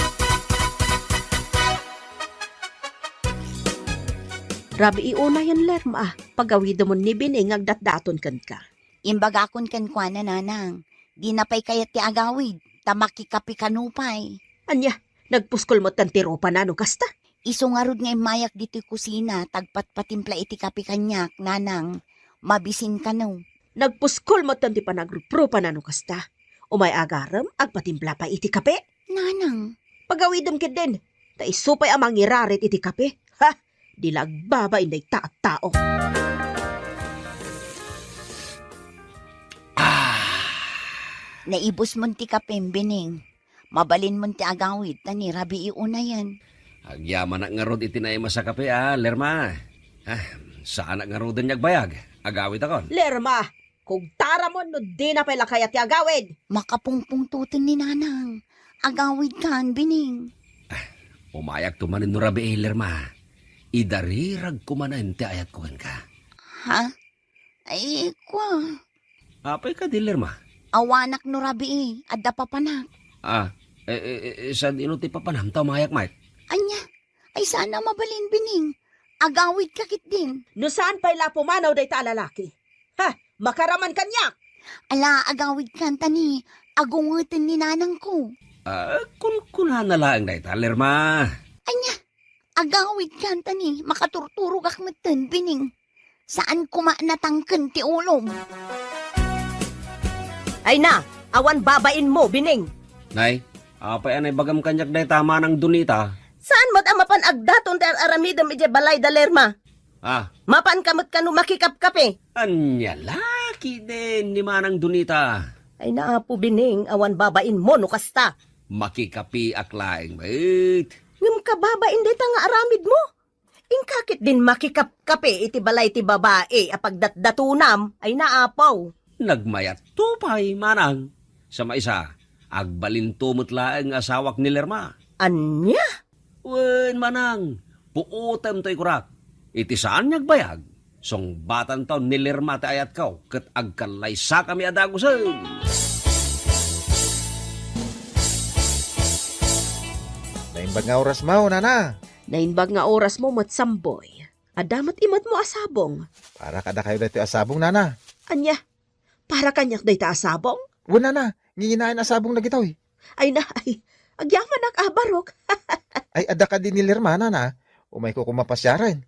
Rabii unayen, Lerma, pagawidemon ni Bining nga agdatdaton kenka. Imbagakon kenkuana, nanang, dina pay kayat ti agawid, ta makikape kano pay. Ania, nagpuskol metten ti rupana no kasta? Isu ngarud nga immayak ditoy kusina, ta agpatpatimpla iti kape kaniak, nanang, mabisin kano. Nagpuskol metten ti panagruprupana no kasta. Umay agarem, agpatimpla pay iti kape. Nanang. Pagawidem ketdin, ta isu pay a mangirarit iti kape. Ha? Di la agbabain dayta a tao. Ah. Naibusmon ti kapem, Bining. Mabalinmon ti agawid, ta ni Rabii unayen. Agyamanak ngarud iti naimas a kape, a, Lerma. Ah, saanak ngaruden nga agbayag. Agawitakon. Lerma, kugtaramon no dina pay la kayat ti agawid. Makapungpungtoten ni Nanang. Agawidkan, Bining. Ah, umayakto manen no Rabii, Lerma. Idariragko manen ti ayatko kenka. Ha? Ay, kua. Apay kadi, Lerma? Awanak no Rabii, adda papanak. Ah, eh, eh, eh, saan ino ti papanam ta umayak met? Ania? Ay, saan a mabalin, Bining. Agawidka ketdin. No saan pay la pumanaw dayta a lalaki. Ha, makaraman kaniak. Ala, agawidkan ta ni agungeten ni nanangko. Ah, kunkunana laeng dayta, Lerma. Ania, agawidkan ta ni makaturturogak metten, Bining. Saan koma natangken ti ulom. Ay na, awan babainmo, Bining. Nay, apay a naibagam kaniak dayta, Manang Donita? Saan met a mapan agdaton ti ar-aramidem idiay balay da Lerma? Ah. Mapanka met kano makikapkape? Ania la ketdin ni Manang Donita? Ay na, Apo Bining, awan babainmo no kasta. Makikapeak laeng met. Ngem kababain dayta nga aramidmo? Inka ketdin makikapkape iti balay ti babai a pagdatdatonam? Ay na, Apo. Nagmayatto pay, Manang. Sa maisa, agbalinto met laeng nga asawak ni Lerma. Ania? Wen, Manang, puotem toy kunak. Iti saan nga agbayag, sungbatanto ni Lerma ti ayatko ket agkallaysakami a dagusen. Naimbag nga orasmo, nana. Naimbag nga orasmo met, Samboy. Adda met imetmo a sabong. Para kadakayo daytoy a sabong, nana. Ania? Para kaniak dayta a sabong? Wen, nana, nginginaen a sabong dagitoy. Ay na, ay, agyamanak a barok. Ay, adda kadi ni Lerma, nana. Umayko koma pasiaren.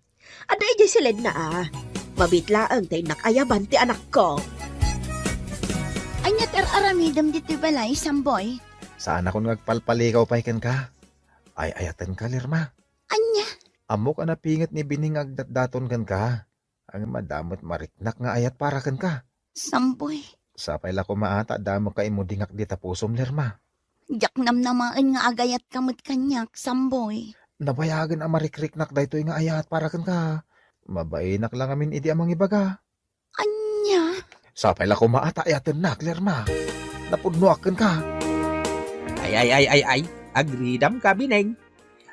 Adda idiay siledna a. Mabiit laeng ta innak ayaban ti anakko. Ania ti ar-aramidem ditoy balay, Samboy? Saanakon nga agpalpalikaw pay kenka. Ay-ayatenka, Lerma. Ania? Ammok a napinget ni Bining nga agdatdaton kenka. Ngem adda met mariknak nga ayat para kenka. Samboy. Sapay la koma a ta adda met kaimudingak dita pusom, Lerma. Diak namnamaen nga agayatka met kaniak, Samboy. Nabayagen a marikriknak daytoy nga ayat para kenka. Mabainak la ngamin idi a mangibaga. Ania? Sapay la koma a ta ayatennak, Lerma. Napudnoak kenka. Ay, ay, ay, ay, ay. Agridamka, Bining.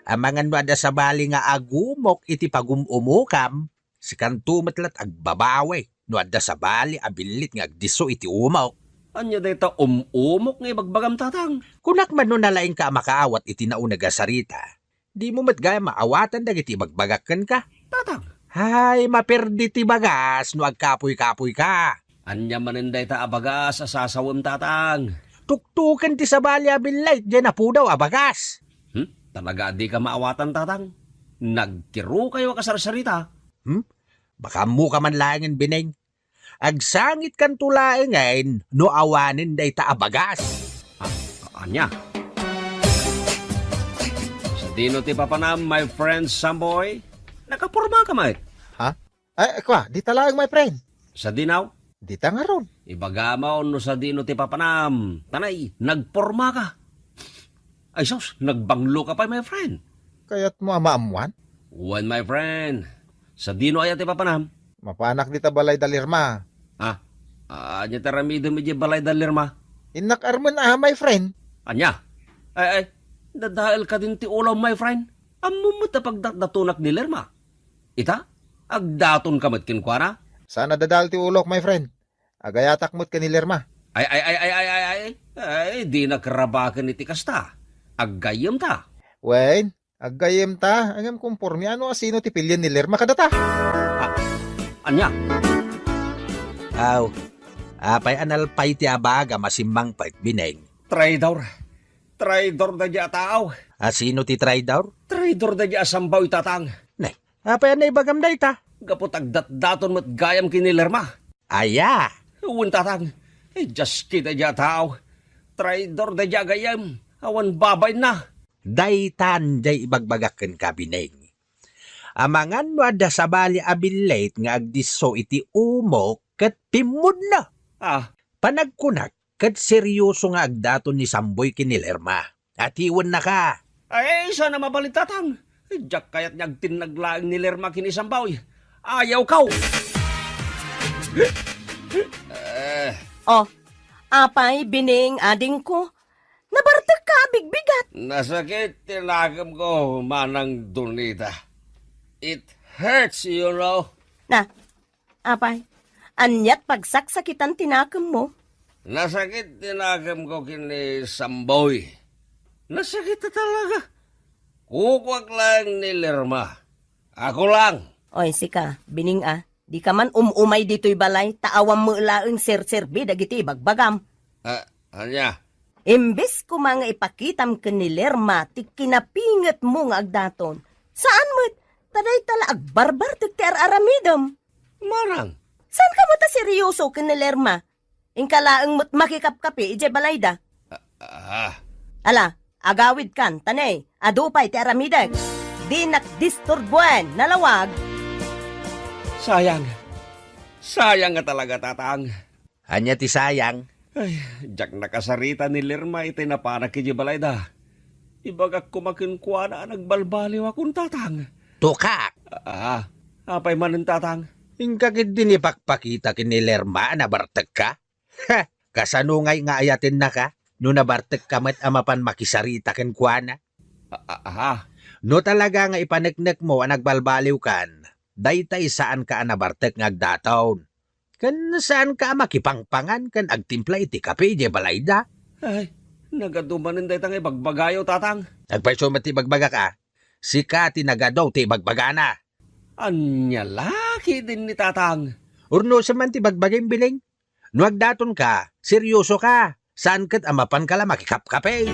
Amangan no adda sabali nga agumok iti pagum-umokam, sikanto met la't agbabawi no adda sabali a billit nga agdisso iti umok. Ania dayta um-umok nga ibagbagam, Tatang? Kunak man no nalaingka a makaawat iti nauneg a sarita, dimo met gayam maawatan dagiti ibagbagak kenka. Tatang. Hay, maperdi ti bagas no agkapuy-kapuyka. Ania manen dayta a bagas a sasawem, Tatang? Tuktoken ti sabali a billit diay napudaw a bagas. Hmm? Talaga a dika maawatan, Tatang? Nagtirokayo a kasarsarita. Hmm? Baka ammoka man laengen, Bining. Agsangitkanto laengen no awanen dayta a bagas. Ah, ania? Sadino ti papanam, my friend Samboy? Nakapormaka met. Ha? Ay, kua, dita laeng, my friend. Sadino? Dita ngarud. Ibagam no sadino ti papanam. Tanay, nagpormaka. Ay sus, nagbangloka pay, my friend. Kayatmo a maammuan? Wen, my friend. Sadino aya ti papanam? Mapanak dita balay da Lerma. Ah, ania ti aramidem idiay balay da Lerma? Innak armen a, my friend. Ania? Ay, ay, dadael kadin ti ulom, my friend. Ammom met a pagdatdatonak ni Lerma. Ita, agdatonka met kenkuana? Saan a dadael ti ulok, my friend. Agayatak met ken ni Lerma. Ay, ay, ay, ay, ay, ay, ay, ay, dinak rabaken iti kasta. Aggayyemta. Wen, aggayyemta, ngem kompormian no asino ti pilien ni Lerma kadata. Ah, ania? Aw, apay a nalpay ti abagam a simmangpet, Bining? Traidor. Traidor daydiay a tao. Asino ti traidor? Traidor daydiay a Samboy, Tatang. Ne, apay a naibagam dayta? Gapu ta agdatdaton met gayam ken ni Lerma. Aya? Wen, Tatang. Idias ket daydiay a tao. Traidor daydiay a gayyem. Awan babainna. Daytan diay ibagbagak kenka, Bining. Amangan no adda sabali a billit nga agdisso iti umok ket pimmudna. Ah. Panagkunak, ket serioso nga agdaton ni Samboy ken ni Lerma. Atiwennaka. Ay, saan a mabalin, Tatang. Diak kayat nga agtinnag laeng ni Lerma ken ni Samboy. Ayawko. Eh. Oh, apay, Bining, adingko. Nabartekka a bigbigat. Nasakit ti nakemko, Manang Donita. It hurts, you know. Na, Apay, aniat pagsaksakitan ti nakemmo? Nasakit ti nakemko ken ni Samboy. Nasakit talaga. Kukuak laeng ni Lerma. Ako lang. Oy, sika, Bining a. Dika man um-umay ditoy balay, ta awan met laeng serserbi dagiti ibagbagam. Ah, ania? Imbes koma nga ipakitam ken ni Lerma ti kinapingetmo nga agdaton, saan met, ta dayta la agbarbartek ti ar-aramidem. Manang? Saanka met a seryoso ken ni Lerma? Inka laeng met makikapkapi idiay balayda. Ah, ah. Ala, agawidkan, ta ne, adu pay ti aramidek. Dinak disturbuen, nalawag. Sayang. Sayang nga talaga, Tatang. Ania ti sayang? Ay, diak nakasarita ni Lerma iti napanak idiay balayda. Ibagak koma kenkuana a nagbalbaliwakon, Tatang. Tukak! Ah, apay manen, Tatang? Inka ketdi ni pakpakita ken ni Lerma a nabartekka? Ha! Kasano ngay nga ayatennaka no nabartekka met a mapan makisarita kenkuana? A-, a-, aha. No talaga nga ipaneknekmo a nagbalbaliwkan, daytay saanka a nabartek nga agdaton. Ken saanka a makipangpangan ken agtimpla iti kape idiay balayda. Ay, nagadu manen dayta nga ibagbagayo, Tatang. Agpayso met ti ibagbagak a, sika ti nagadu ti ibagbagana. Ania la ketdin ni Tatang? Urnosem man ti bagbagim, Bining. No agdatonka, seryosoka. Saan ket a mapanka la makikapkape.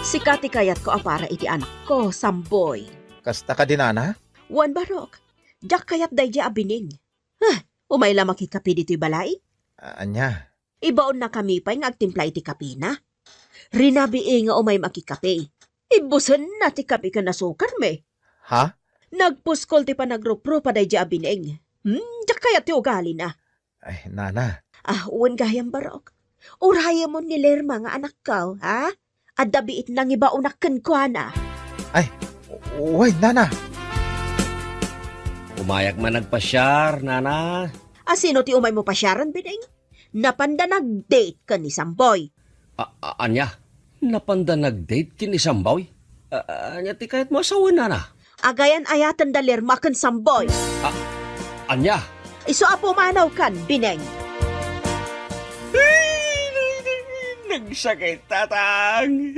Sika ti kayatko a para iti anakko, Samboy. Kasta kadi, Nana? Wen, Barok. Diak kayat daydiay a Bining. Huh, umay la makikape ditoy balay? A-, ania? Ibaonnakami pay nga agtimpla iti kapena. Rinabii nga umay makikape. Ibbusenna ti kape ken asukarmi. Ha? Nagpuskol ti panagruprupa daydiay a Bining. Hmm, diak kayat ti ugalina. Ay, Nana. Ah, wen gayam, Barok. Urayemon ni Lerma nga anakko, ha? Adda biit nangibaonak kenkuana. Ay, wen, Nana. Umayak man agpasiar, Nana. A, sino ti umaymo pasiaren, Bining? Napanda nag-date ken ni Samboy. A-, a-, ania? Napanda nag-date ken ni Samboy? A-, a-, ania ti kayatmo a sawen, Nana? Agayan-ayaten da Lerma ken Samboy. A-, ania? Isu a pumanawkan, Bining. Ay, nagsakit, Tatang.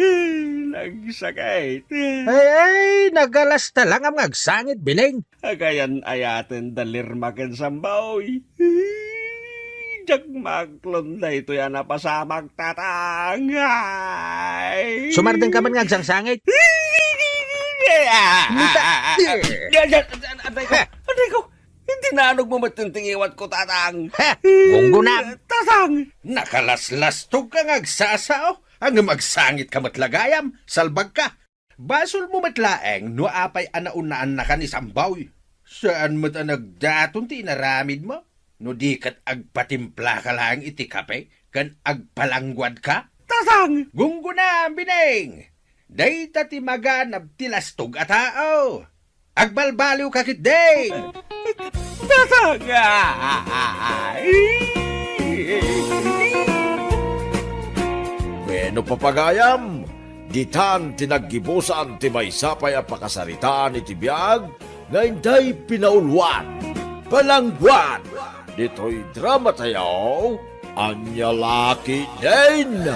Nagsakit. Ay, ay, nagalasta lang nga agsangit, Bining. Agayan-ayaten da Lerma ken Samboy. Diak maaklon daytoy a napasamak, Tatang. Ay. Sumardengka man nga agsangsangit. Ay, ay, ay, ay, ay, ay, ay, ay, ko. Iti naanogmo met ti ngiwatko, Tatang. Ha! Gunggunam. Tatang. Nakalaslastogka nga agsasao. Ngem agsangitka met la gayam. Salbagka. Basolmo met laeng no apay a naunaannaka ni Samboy. Saan met a nagdaton ti inaramidmo no di ket agpatimplaka laeng iti kape ken agpalangguadka? Tatang! Gunggonam, Bining! Dayta ti maganab ti lastog a tao. Agbalbaliwka ketdi! Tatang! Wenno, papagayam, ditan ti naggibusan ti maysa pay a pakasaritaan iti biag nga intay pinauluan, palangguan, ditoy dramatayo, Ania La Ketdin!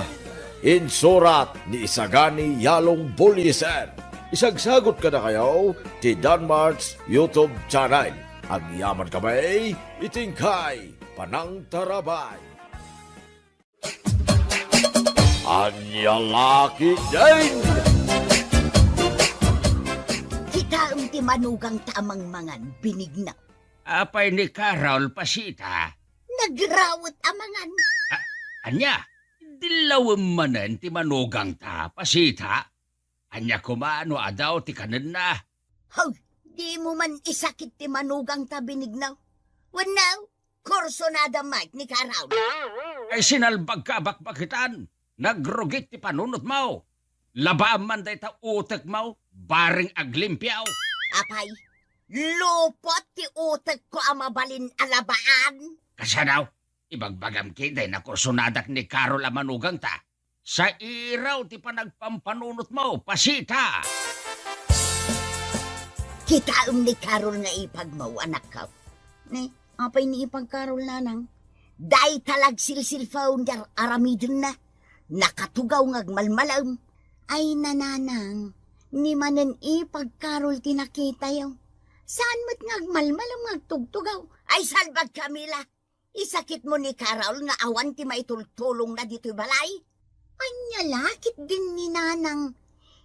Insurat ni Isagani Yalong Buliesen. Isagsagut kadakayo ti Danmart's YouTube channel. Agyamankami iti inkay panangtarabay. Ania La Ketdin! Kitaem ti manugangta a mangmangan, Binigna. Apay ni Carol, Pasita? Nagrawet a mangan. A-, ania? Dillawem manen ti manugangta, Pasita? Ania koma no adu ti kanenna? Hoy, dimo man isakit ti manugangta, Binigna. Wenno, kursunada met ni Carol. Ay, sinalbagka a bakbakitan. Nagrugit ti panunotmo. Labaam man dayta utekmo, bareng aglimpiaw. Apay, lupot ti utekko a mabalin a labaan. Kasano? Ibagbagam ketdi a kursunadak ni Carol a manugangta. Sairaw ti panagpampanunotmo, Pasita! Kitaem ni Carol nga ipagmo, anakko. Ne, apay ni ipag Carol, nanang? Dayta la agsilsilpaw ti ar-, aramidenna. Nakatugaw nga agmalmalem. Ay, nananang, ni manen ipag Carol ti nakitayo. Saan met nga agmalmalam nga agtugtugaw? Ay, salbag, Camila! Isakitmo ni Carol nga awan ti maitultulongna ditoy balay? Ania la ketdin ni Nanang?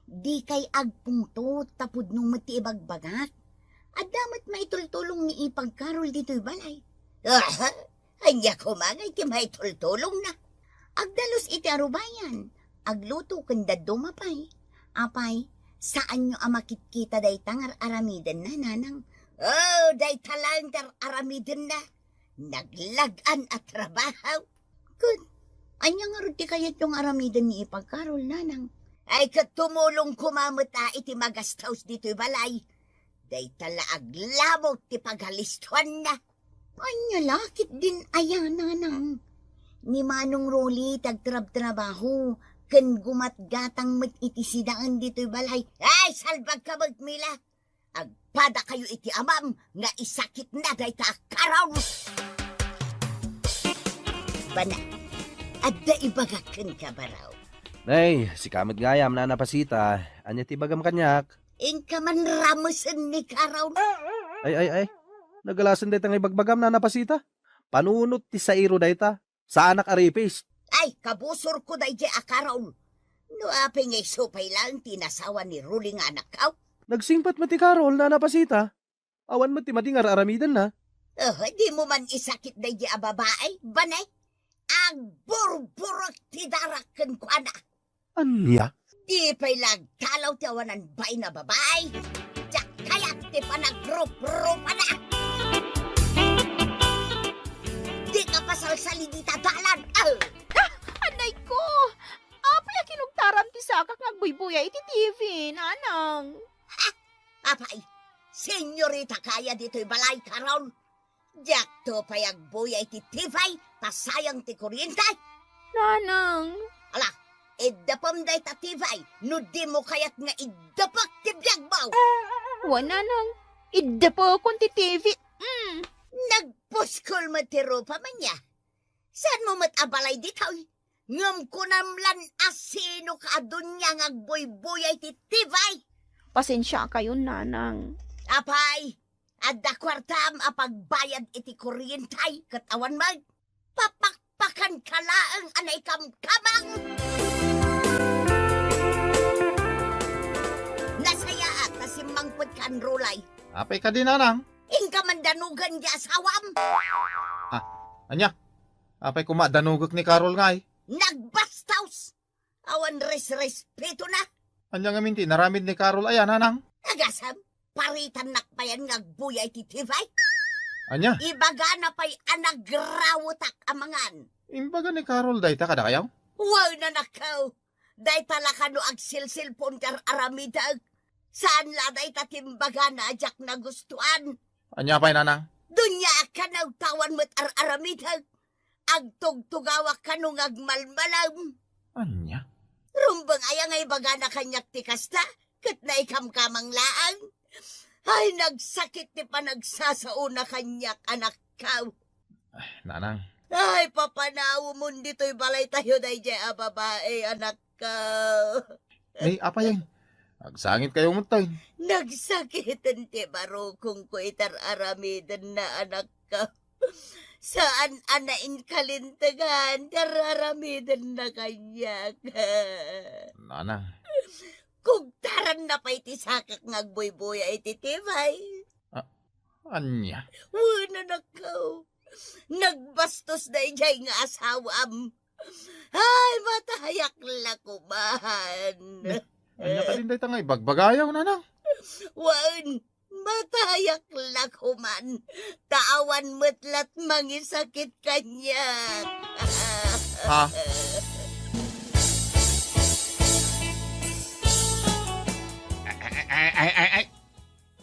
Dikay agpungtot ta pudno met ti ibagbagak. Adda met maitultulong ni Ipag Carol ditoy balay. Aha! Ania koma ngay ti maitultulongna? Agdalus iti arubayan, agluto ken dadduma pay. Apay, saanyo a makitkita dayta nga ar-aramidenna, Nanang? Oh, dayta laeng ti ar-aramidenna. Naglag-an a trabaho. Ket, ania ngarud ti kayatyo nga aramiden ni Ipag Carol, Nanang? Ay, ket tumulong koma met a iti magastos ditoy balay. Dayta la aglamok ti pagalistoanna. Ania la ketdin aya, Nanang? Ni Manong Rolly ti agtrabtrabaho, ken gumatgatang met iti sidaen ditoy balay. Ay, salbagka met, Mila! Agpadakayo iti amam nga isakitna dayta a Carol! Bana, adda ibagak kenka, baro. Nay, sika met gayam, Nana Pasita. Ania ti ibagam kaniak? Inka man ramesen ni Carol. Ay, ay, ay. Nagalasen dayta nga ibagbagam, Nana Pasita. Panunot ti sairo dayta. Saanak a ripis. Ay, kabusorko daydiay a Carol. No apay nga isu pay laeng ti inasawa ni Rolly nga anakko? Nagsingpet met ti Carol, Nana Pasita. Awan met ti madi nga ar-aramidenna. Oh, dimo man isakit daydiay a babai, bana? Agburburek ti darak kenkuana. Ania? Di pay la agtalaw ti awanan bain a babai. Diak kayat ti panagruprupana. Dika pasalsali dita dalan. Ah! Ah! Anay ko! Apay a kinugtaram ti sakak nga agbuybuya iti T V, Nanang? Ha? Apay, senyorita kaya ditoy balay, Carol? Diakto pay agbuya iti T V ta sayang ti kuryente. Nanang. Ala, iddepem dayta T V no dimo kayat nga iddepek ti biagmo. Wen, Nanang. Iddepekon ti T V. Mm. Nagpuskol met ti rupam ania. Saanmo met a balay ditoy? Ngem kunam lan a sino ka a dunia nga agbuybuya iti T V. Pasensiakayon, Nanang. Apay, adda kuartam a pagbayad iti kuryente ket awan met. Papakpakanka laeng a naikamkamang. Nasayaat ta simmangpetka, Rolly. Apay kadi, Nanang? Inka man danogen ti asawam. Ah, ania? Apay koma danogek ni Carol ngay? Nagbastos! Awan resrespetona. Ania ngamin ti inaramid ni Carol aya, Nanang? Agasem, paritannak payen nga agbuya iti T V. Ania? Ibagana pay a nagrawetak a mangan. Imbaga ni Carol dayta kadakayo? Wen, anakko. Dayta la kano agsilsilpon ti ar-aramidek. Saan la dayta ti imbagana a diak nagustuan. Ania pay, Nanang? Dunia a kano ta awan met ar-aramidek. Agtugtugawak kano nga agmalmalem. Ania? Rumbeng aya nga ibagana kaniak ti kasta, ket naikamkamang laeng. Ay, nagsakit ti panagsasaona kaniak, anakko. Ay, Nanang. Ay, papanawemon ditoy balaytayo daydiay a babai, anakko. Ay, apay, agsangitkayo met, tay. Nagsakiten ti barukongko iti ar-aramidenna, anakko. Saan a nainkalintegan ti ar-aramidenna kaniak. Nanang. Kugtaranna pay ti sakak nga agbuybuya iti T V. Ah, ania? Wen, anakko. Nagbastos daydiay nga asawam. Ay, matayak la koman. Ania kadin dayta nga ibagbagayo, Nanang? Wen, matayak la koman. Ta awan met lat mangisakit kaniak. Ha? Ay, ay, ay, ay, ay.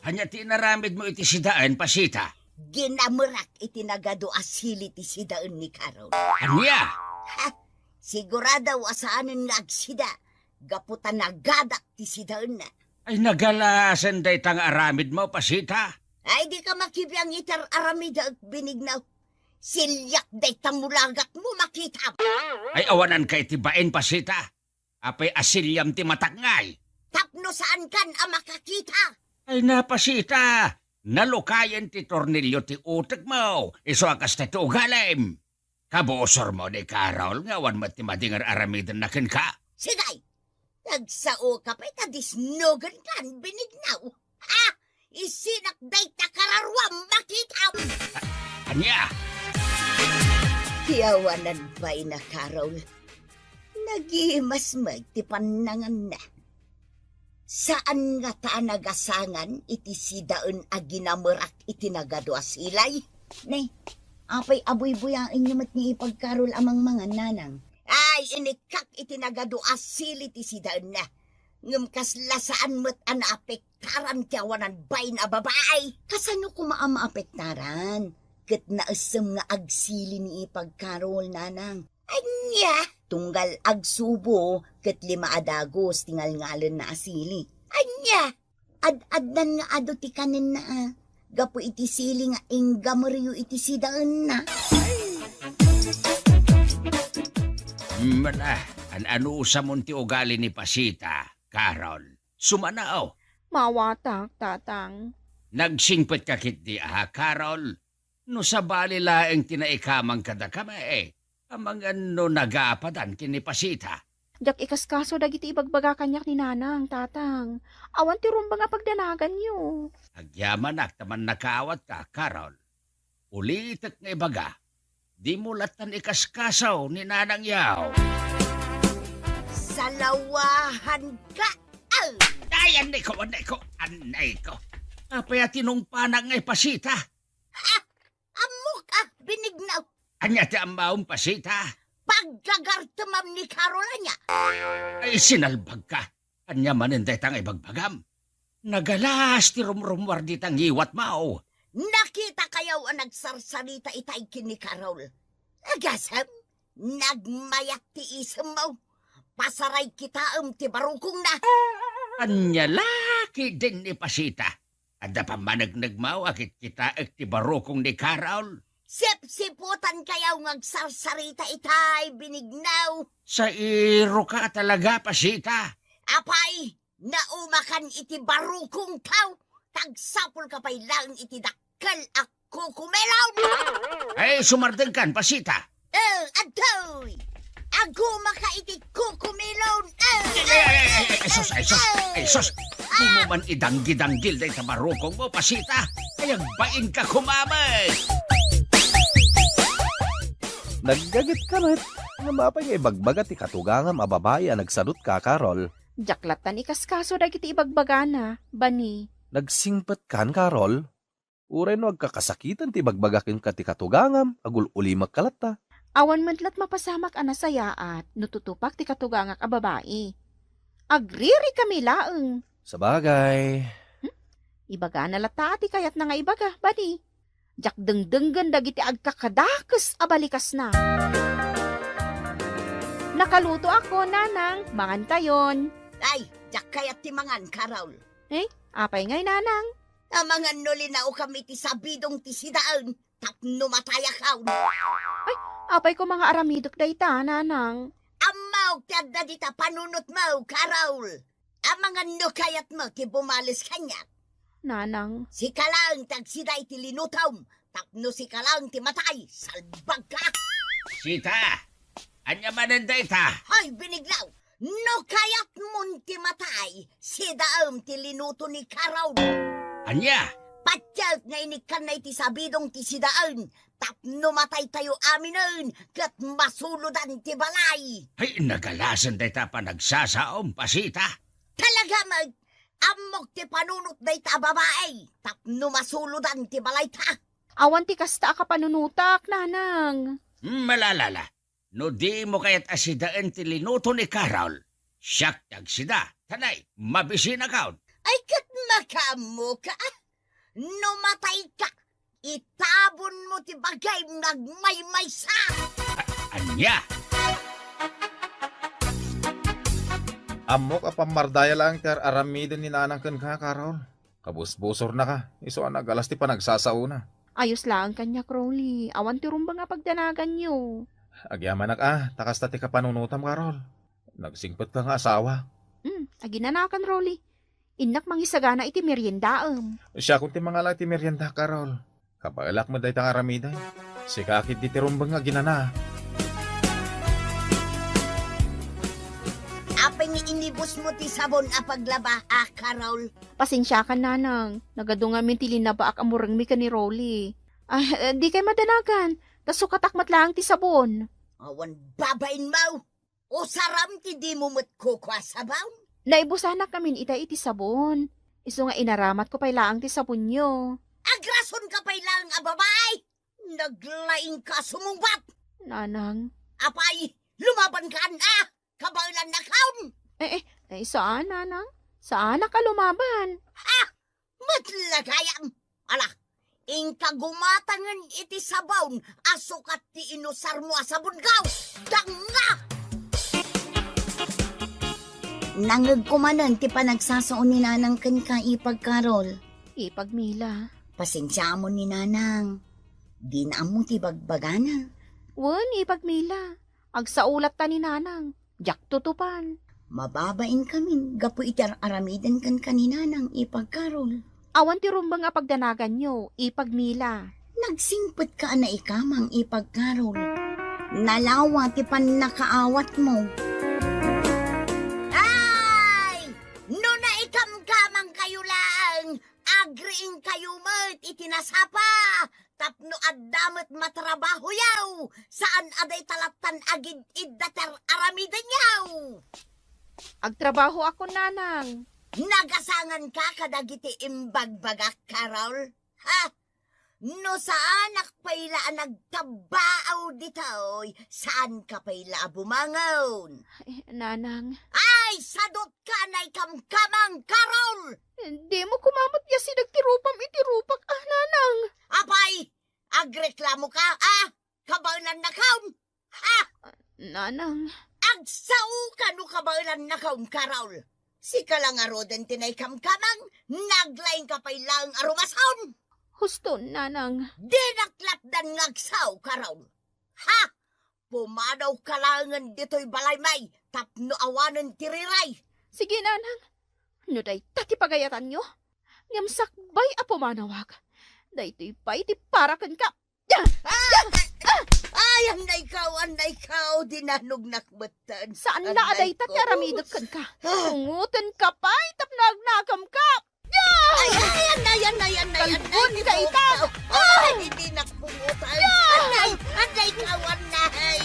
Ania ti inaramidmo iti sidaen, Pasita? Ginamerak iti nagadu a sili ti sidaen ni Carol. Ania? Ha? Sigurado a saanen nga agsida, gapu ta nagadak ti sidaenna. Ay, nagalasen dayta nga aramidmo, Pasita. Ay, dika makibiang iti ar-aramidek, binignaw. Siliak dayta mulagakmo, makitam. Ay, awananka iti bain, Pasita. Apay a siliam ti matak ngay? Tapno saankan a makakita. Ay, na, Pasita. Nalukayen ti tornilio ti utekmo, isu a kasta ti ugalim. Kabusormo ni Carol nga awan met ti madi nga ar-aramidenna kenka. Sige! Nagsaoka pay ta disnogenkan, Benignaw. Ha? Isinak dayta kararuam, makitam! A-, ania? Ti awanan pay na, Carol. Nagimas met ti pannanganna. Saan ngata a nagasangan iti sidaen a ginamerak iti nagadu a silay? Ne, apay a buybuyaenyo met ni Ipag Carol a mangmangan, nanang? Ay, inikkak iti nagadu a sili ti sidaenna. Ngem kasla saan met a naapektaran ti awanan bain a babai. Kasano koma a maapektaran? Ket naessem nga agsili ni Ipag Carol, nanang. Ania? Tunggal agsubo ket lima a dagus ti ngalngalenna a sili. Ania? Ad-addan nga adu ti kanenna, a, gapu iti sili nga inggameryo iti sidaenna. Mala, an-anusamon ti ugali ni Pasita, Carol? Sumanaw. Maawatak, Tatang. Nagsingpetka ketdi a, Carol? No sabali laeng ti naikamang kadakami, amangan no nagapadan ken ni Pasita. Diak ikaskaso dagiti ibagbaga kaniak ni Nanang, Tatang. Awan ti rumbeng a pagdanaganyo. Agyamanak ta mannakawatka, Carol. Ulitek nga ibaga, dimo lattan ikaskaso ni Nanang yaw. Salawahanka! Ay! Ay, annayko, annayko, annayko. Apay a tinungpanak nga ipasita? Ha? Ammok a, Benignaw. Ania ti ammaom, Pasita? Paggagartemam ni Carol, ania? Ay, sinalbagka. Ania manen dayta nga ibagbagam? Nagalas ti rumrumuar dita ngiwatmo. Nakitakayo a nagsarsarita itay ken ni Carol. Agasem, nagmayat ti isemmo. Pasaray kitaem ti barukongna. Ania la ketdin ni Pasita? Adda pammanegnegmo a kitkitaek ti barukong ni Carol? Sipsiputankayo nga agsarsarita itay, Benignaw. Sairoka talaga, Pasita. Apay, naumakan iti barukongko, ta agsapulka pay laeng iti dakkel a kukumelon. Ay, sumardengkan, Pasita. Eh, adtoy! Agumaka iti kukumelon. Eh, Ay, ay, ay, ay, ay, eh, sus, ay, sus, eh, ay, sus. Dimo man idanggi-danggil dayta barukongmo, Pasita. Ay, agbainka koma met. Naggagetka met. Ngem apay nga ibagbaga ti katugangam a babai a nagsadutka, Carol? Diak lattan ikaskaso dagiti ibagbagana, Bani. Nagsingpetkan, Carol? Uray no agkakasakiten ti ibagbaga kenka ti katugangam, agul-ulimekka latta. Awan met lat mapasamak a nasayaat no tutupak ti katugangak a babai. Agririkami laeng. Sabagay. Hmm? Ibagana latta ti kayatna nga ibaga, Bani. Diak dengdenggen dagiti agkakadakes a balikasna. Nakalutoakon, Nanang. Mangankayon. Ay, diak kayat ti mangan, Carol. Eh, apay ngay, Nanang? Amangan no linaokam iti sabidong ti sidaen tapno matayakon. Ay, apay koma nga aramidek dayta, Nanang? Ammok ti adda dita panunotmo, Carol. Amangan no kayatmo ti bumales kaniak. Nanang. Sika laeng ti agsida iti linutom, tapno sika laeng ti matay, salbagka. Sita, ania manen dayta? Hoy, Benignaw, no kayatmon ti matay, sidaem ti linuto ni Carol. Ania? Patiek nga inikkanna iti sabidong ti sidaen, tapno mataytayo aminen ket masulodan ti balay. Ay, nagalasen dayta panagsasaom, Pasita. Talaga met, ammok ti panunot dayta a babai, tapno masulodan ti balayta. Awan ti kasta a kapanunotak, Nanang. Malalala, no dimo kayat a sidaen ti linuto ni Carol, siak ti agsida, tanay, mabisinakon. Ay, ket makaammoka, a? No matayka, itabonmo ti bagim nga agmaymaysa. A-, ania? Ammok a pammardaya laeng ti ar-aramiden ni Nanang kenka, Carol. Kabusbusornaka, isu a nagalas ti panagsasaona. Ayos laeng kaniak, Rolly. Awan ti rumbeng a pagdanaganyo. Agyamanak a, ta kasta ti kapanunotam, Carol. Nagsingpetka nga asawa. Hmm, aginanakan, Rolly. Innak mangisagana iti meriendaem. Siakon ti mangala iti merienda, Carol. Kabaelak met dayta nga aramiden. Sika ketdi ti rumbeng nga aginana. Apay nga inibusmo ti sabon a paglaba, a, Carol? Pasensiakan, Nanang. Nagadu ngamin ti linabaak a murengmi ken ni Rolly. Ah, eh, dikay madanagan. Ta sukatak met laeng ti sabon. Awan babainmo! Usaram ti dimo met kukua sabon. Naibusanak ngamin ita iti sabon. Isu nga inaramatko pay laeng ti sabonyo. Agrasonka pay laeng a babai! Naglaingka a sumungbat! Nanang. Apay, lumabanka, a? Kabaelannakon! Eh, eh, eh, saan, Nanang? Saanak a lumaban? Ha? Met la gayam! Ala, inka gumatangen iti sabon a sukat ti inusarmo a sabon, gaw! Danga! Nangngegko manen ti panagsasao ni Nanang kenka, Ipag Carol. Ipag Mila. Pasensiamon ni Nanang. Dina ammo ti bagbagana. Wen, Ipag Mila. Agsao latta ni Nanang. Diak tutupan. Mababain kamin gapu iti ar-aramiden kenka ni Nanang, Ipag Carol. Awan ti rumbeng a pagdanaganyo, Ipag Mila. Nagsingpetka a naikamang, Ipag Carol. Nalawa ti pannakaawatmo. Ay! No naikamkamangkayo laeng, agriingkayo met iti nasapa, tapno adda met matrabahoyo, saan a dayta lattan agid-idda ti ar-aramidenyo. Agtrabahoakon, Nanang. Nagasanganka kadagiti imbagbagak, Carol? Ha? No saanak pay la a nagtabbaaw ditoy, saanka pay la a bumangon. Eh, Nanang. Ay, sadutka a naikamkamang, Carol! Dimo koma met iyasideg ti rupam iti rupak, a, Nanang. Apay, agreklamoka, a? Kabaelannakon? Ha? Nanang. Agsaoka no kabaelannakon, Carol. Sika la ngaruden ti naikamkamang, naglaingka pay laeng a rumason. Husto, Nanang. Dinak latdan nga agsao, Carol. Ha? Pumadawka laengen ditoy balaymi tapno awanen ti riray. Sige, Nanang. No dayta ti pagayatanyo, ngem sakbay a pumanawak, daytoy pay ti para kenka. Ah! Ay, annaykaw, annaykaw, dinanognak metten. Saan la a dayta ti aramidek kenka. Ah! Pungotenka pay tapno agnakemka. Ay, ay, annay, annay, annay, annay, kalbon ka ita. Ay, dinak pungotan. Annay, annaykaw, annay.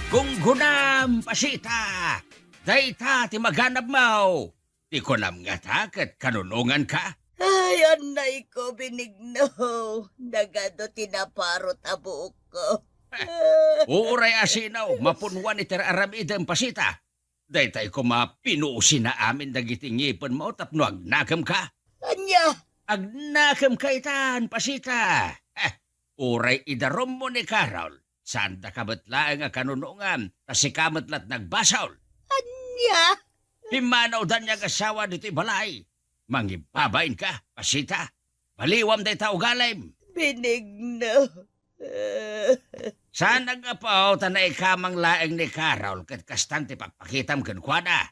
Gunggonam, Pasita. Dayta ti maganabmo. Ti kunam ngata ket kanunonganka? Ay, annayko, Benigno. Nagadu ti naparut a buokko. Uray asino, mapunuan iti ar-aramidem, Pasita. Daytay koma pinusina amin dagiti ngipenmo tapno agnakemka. Ania? Agnakemka itan, Pasita. Eh, uray idarummo ni Carol, saandaka met laeng a kanunongan, ta sika met la't nagbasol. Ania? Pimmanawdan nga agasawa ditoy balay. Mangibabainka, Pasita. Baliwam dayta ugalim. Benigno. Saan a gapu ta naikamang laeng ni Carol ket kastan ti pakpakitam kenkuana.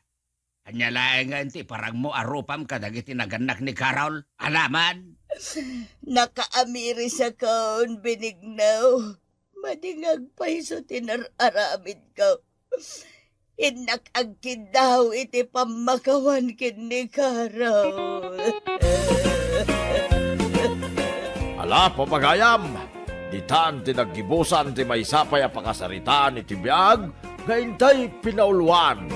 Ania laengen ti iparangmo a rupam kadagiti nagannak ni Carol? Alaman? Nakaamirisakon, Benigno. Madi nga agpayso ti nar-aramidko. Innak agkiddaw iti pammakawan ken ni Carol. Ala, papagayam, ditan ti naggibusan ti maysa pay a pakasaritaan iti biag nga intay pinauloan.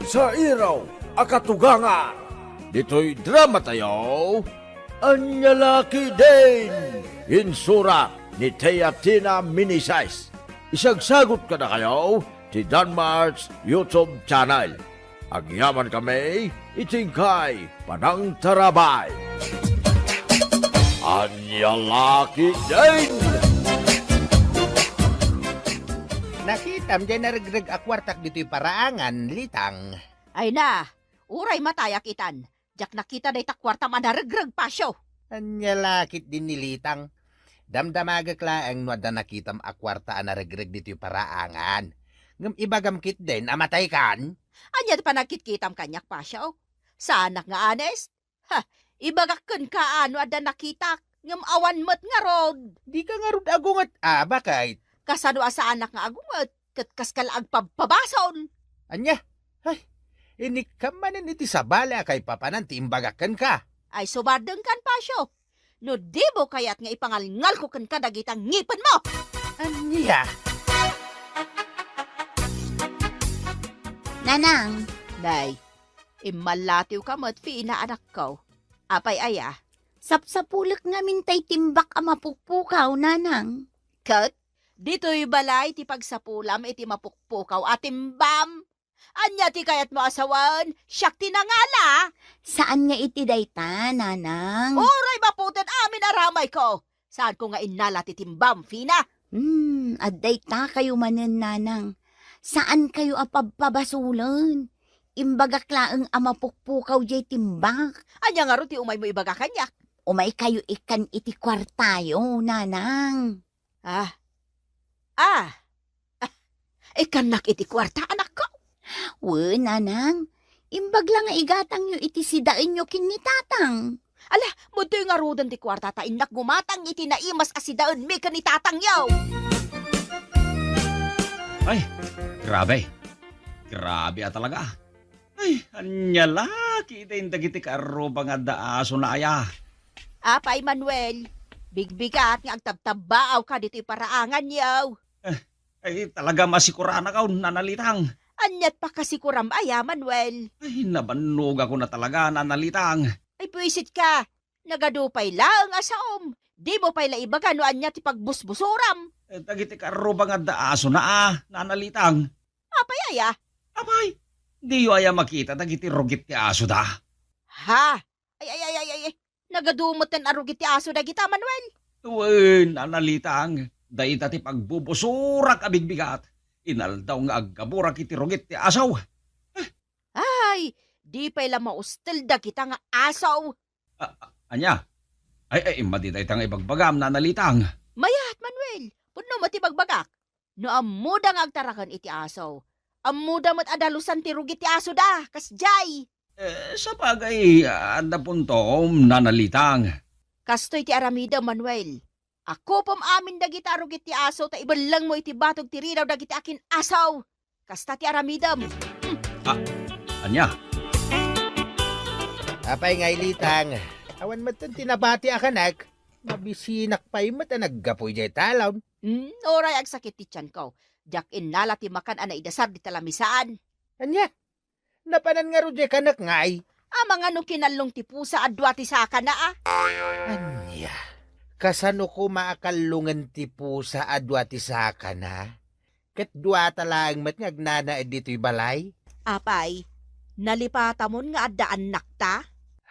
Sairaw a katugangan, ditoy dramatayo, Ania la ketdin? Insurat ni Teatina Meneses. Isagsagut kadakayo ti Danmart's YouTube channel. Agyamankami iti inkay panangtarabay. Ania la ketdin? Nakitam diay naregreg a kuartak ditoy paraangan, Litang. Ay na, uray matayak itan. Diak nakita dayta kuartam a naregreg, Pasio. Ania la ketdin ni Litang? Damdamagek laeng no adda nakitam a kuarta a naregreg ditoy paraangan. Ngem ibagam ketdin a mataykan? Ania ti panagkitkitam kaniak, Pasio? Saanak nga honest? Ha, ibagak kenka no adda nakitak, ngem awan met ngarud. Dika ngarud agunget, a, baket? Kasano a saanak nga agunget, ket kaska la agpabpabasol. Ania? Ay, inikkan manen iti sabali a kaipapanan ti imbagak kenka. Ay, sumardengkan, Pasio. No dimo kayat nga ipangalngalko kenka dagita ngipenmo. Ania? Nanang. Nay, immallatiwka met, Fina, anakko. Apay aya? Sapsapulek ngamin tay timbak a mapukpukaw, Nanang. Ket, ditoy balay ti pagsapulam iti mapukpukaw a timbam. Ania ti kayatmo a sawen? Siak ti nangala? Saan nga iti dayta, Nanang. Uray maputed amin a ramayko. Saanko nga innala ti timbam, Fina. Hmm, adda ita kayo manen, Nanang. Saan kayo a pabpabasolen. Imbagak laeng a mapukpukaw jay timbak. Ania ngarud ti umaymo ibaga kaniak? Umay kayo ikkan iti kuartayo, Nanang. Ah. Ah. Ah. Ikkannak iti kuarta, anakko? Wen, Nanang. Imbag la nga igatangyo iti sidaenyo ken ni Tatang. Ala, madtoy ngaruden ti kuarta ta innak gumatang iti naimas a sidaenmi ken ni Tatangyo. Ay, grabe. Grabe a talaga. Ay, ania la ketdin dagiti kaarruba nga adda asona aya? Apay, Manuel, bigbigat nga agtabtabbaawka ditoy paraanganyo. Eh, ay, talaga masikuranakaw, Nana Litang. Aniat pakasikuram aya, Manuel? Ay, nabannogakon a talaga, Nana Litang. Ay, buisitka. Nagadu pay laeng a saom. Dimo pay la ibaga no ania ti pagbusbusoram. Eh, dagiti kaarruba nga adda asona a, Nana Litang. Apay aya? Apay, diyo aya makita dagiti rugit ti asoda? Ha? Ay, ay, ay, ay, ay, ay. Nagadu metten a rugit ti aso dagita, Manuel. Wen, Nana Litang, dayta ti pagbubusorak a bigbigat. Inaldaw nga aggaburak iti rugit ti aso. Ay, di pay la maustel dagita nga aso. A-, a-, ania? Ay, ay, madi dayta nga ibagbagam, Nana Litang. Mayat, Manuel. Pudno met ti bagbagak. No ammoda nga agtaraken iti aso, ammoda met a dalusan ti rugit ti asoda, kasdiay. Eh, sabagay, adda puntom, Nana Litang. Kastoy ti aramidem, Manuel. Akupom amin dagita a rugit ti aso ta ibellengmo iti batog ti ridaw dagiti akin-aso. Kasta ti aramidem. Hmm. Ah, ania? Apay ngay, Litang, awan metten ti nabati a kanek? Mabisinak pay met a naggapu idiay talon. Hmm, uray agsakit ti tianko. Diak innala ti makan a naidasar dita lamisaan. Ania? Napanan ngarud diay kanek ngay? Amangan no kinallong ti pusa a dua ti sakana, a? Ania? Kasano koma a kallongen ti pusa a dua ti sakana? Ket duata laeng met nga agnanaed ditoy balay? Apay, nalipatamon nga adda annakta?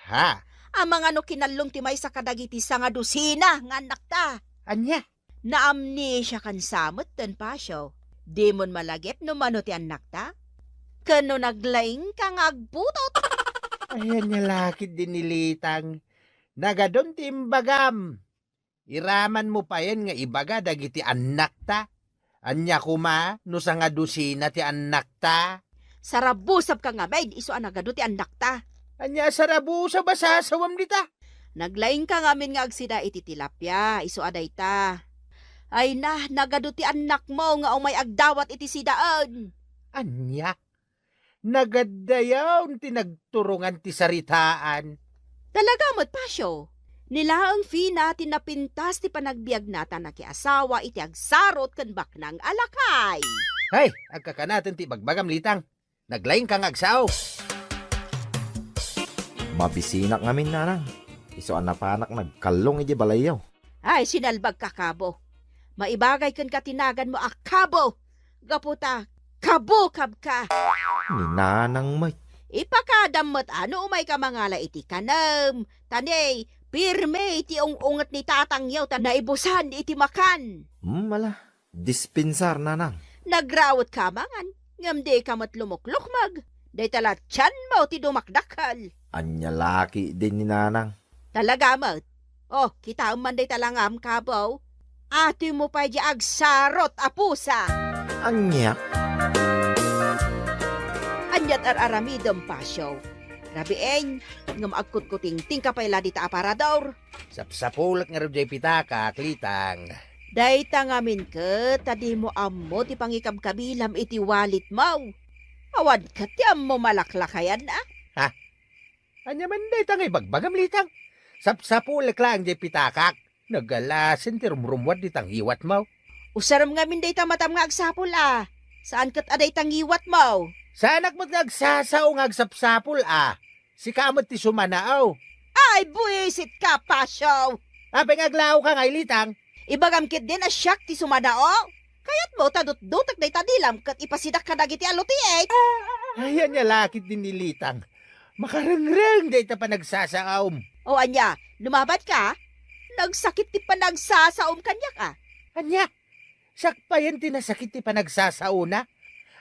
Ha? Amangan no kinallong ti maysa kadagiti sangadusina nga annakta? Ania? Naamnesiakan sa metten, Pasio. Dimon malagip no mano ti annakta? Ken no naglaingka nga agputot? Ay, ania la ketdin, Litang. Nagadun ti imbagam. Iramanmo payen nga ibaga dagiti annakta. Ania koma no sangadusina ti annakta? Sarabusabka ngamin, isu a nagadu ti annakta. Ania a sarabusab a sasawem dita? Naglaingka ngamin nga agsida iti tilapia, isu a dayta. Ay na, nagadu ti annakmo nga umay agdawat iti sidaen. Ania? Nagaddayaw ti nagturongan ti saritaan. Talaga met, Pasio. Ni laeng Fina ti napintas ti panagbiagna ta nakiasawa iti agsarot ken baknang a lakay. Hay, agkakanaten ti ibagbagam, Litang. Naglaingka nga agsao. Mabisinak ngamin, Nanang. Isu a napanak nagkallong idiay balayyo. Ay, sinalbagka, Kabo. Maibagay kenka ti naganmo a Kabo. Gapu ta kabukabka. Ni Nanang met. Ipakadam met a no umayka mangala iti kanem. Ta ne, pirme ti ung-unget ni tatangyo ta naibusan iti makan. Hmm, ala. Dispensar, Nanang. Nagrawetka amangan, ngem dika met lumuklukmeg. Dayta la tianmo ti dumakdakkel. Ania la ketdin ni Nanang? Talaga met. Oh, kitaem man dayta langam, Kabo. Atimo pay diay agsarot a pusa. Ania? Aniat ar-aramidem, Pasio? Rabiin, ngem agkutkutingtingka pay la dita aparador. Sapsapulek ngarud diay pitakak, Litang. Dayta ngamin ket ta dimo ammo ti pangikabkabilam iti walletmo. Awan ket ti ammo malaklakayan, a? Ha? Ania man dayta nga ibagbagam, Litang? Sapsapulek laeng diay pitakak. Nagalasin ti rumrumuad dita ngiwatmo. Usarem ngamin dayta matam nga agsapul, a. Saan ket a dayta ngiwatmo. Saanak met nga agsasao nga agsapsapul, a. Sika met ti sumanao. Ay, buisit ka, Pasio! Apay nga aglaoka ngay, Litang? Ibagam ketdin a siak ti sumanao? Kayatmo ta dutdutek dayta dilam ket ipasidak kadagiti alutiit? Ay, ania la ketdin ni Litang? Makarengreng dayta panagsasaom. O ania, lumabanka? Nagsakit ti panagsasaom kaniak, a. Ania? Siak payen ti nasakit ti panagsasaona?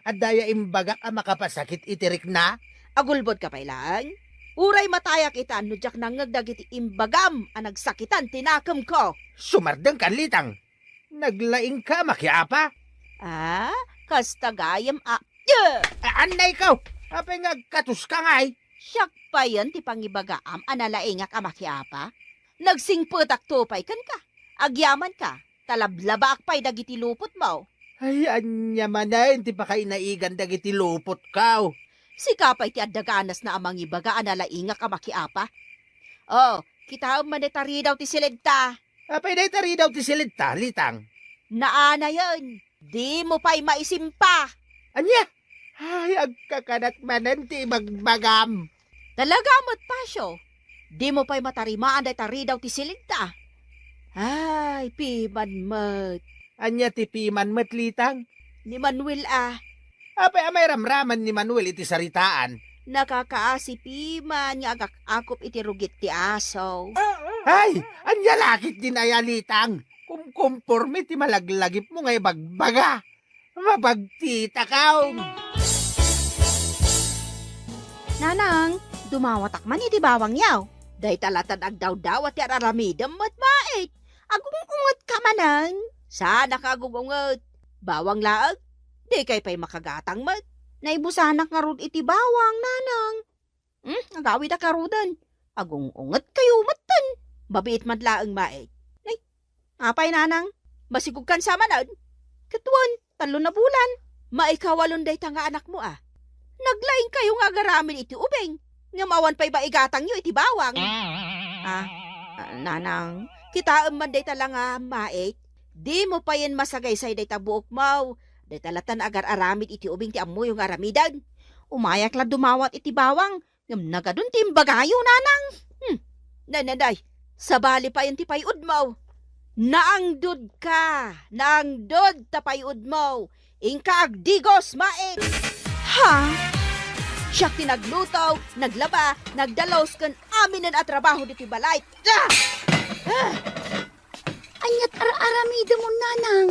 Adda aya imbagak a makapasakit iti rikna? Agulbodka pay laeng? Uray matayak ita no diak nangngeg dagiti imbagam a nagsakitan ti nakemko. Sumardengka, Litang. Naglaingka a makiapa? A, kasta gayam a, a-, annayko! Apay nga agkatoska ngay? Siak payen ti pangibagaam a nalaingak a makiapa? Nagsingpetakto pay kenka. Agyamanka, ta lablabaak pay dagiti lupotmo. Ay, ania manen ti pakainaigan dagiti lupotko? Sika pay ti adda ganasna a mangibaga a nalaingak a makiapa. O, kitaem man dayta ridaw ti silidta. Apay dayta ridaw ti silidta, Litang? Naanayen, dimo pay maisimpa. Ania? Ay, agkakanak manen ti ibagbagam. Talaga met, Pasio, dimo pay matarimaan dayta ridaw ti silidta. Ay, piman met. Ania ti piman met, Litang? Ni Manuel, a. Apay a mairamraman ni Manuel iti saritaan? Nakakaasi piman nga agak-akop iti rugit ti aso. Ay, ania la ketdin aya, Litang? Kumkumporme ti malaglagipmo nga ibagbaga. Mabagtitakaw! Nanang, dumawatak man iti bawangyaw. Dayta latan agdawdawat ti ar-aramidem met mait. Agung-ungetka manen. Saanak a agung-unget. Bawang laeng. Dikay pay makagatang met. Naibusanak ngarud iti bawang, Nanang. Hmm, agawidak ngaruden. Agung-ungetkayo metten. Mabiit man laeng mait. Nay, apay, Nanang? Masigugkan sa manen? Ket wen, tallo na bulan. Maikawalon dayta nga anakmo, a. Naglaingkayo nga agaramid iti ubing, ngem awan pay maigatangyo iti bawang. A, a, Nanang, kitaem man dayta la nga mait. Dimo payen masagaysay dayta buokmo. Dayta latan agar-aramid iti ubing ti ammoyo nga aramiden. Umayak la dumawat iti bawang, ngem nagadun ti imbagayo, Nanang. Hmm. Nay, nay, nay. Sabali payen ti pay-udmo. Naangdodka. Naangdod ta pay-udmo. Inka agdigos, mait. Ha? Siak ti nagluto, naglaba, nagdalus ken aminen a trabaho ditoy balay. Ah! Ah! Aniat ar-aramidem, Nanang?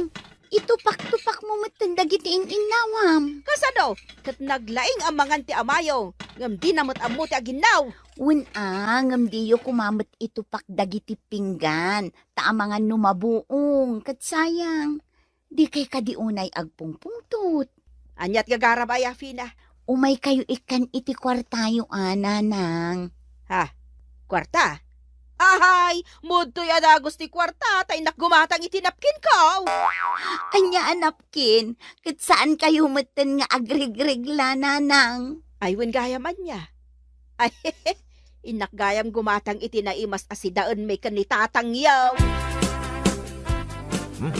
Itupak-tupakmo metten dagiti in-innawam. Kasano? Ket naglaing a mangan ti amayo, ngem dina met ammo ti aginnaw. Wen a, ngem diyo koma met itupak dagiti pinggan, ta amangan no mabuong, ket sayang. Dikay kadi unay agpungpungtot. Aniat gagaram aya, Fina? Umaykayo ikkan iti kuartayo a, Nanang. Ha? Kuarta? Ahay! Mudtoy a dagus ti kuarta, ta innak gumatang iti napkinko! Ania a napkin? Ket saankayo metten nga agrigregla, Nanang? Ay, wen gayam ania. Ay, innak gayam gumatang iti naimas a sidaenmi ken ni tatangyo. Hmm?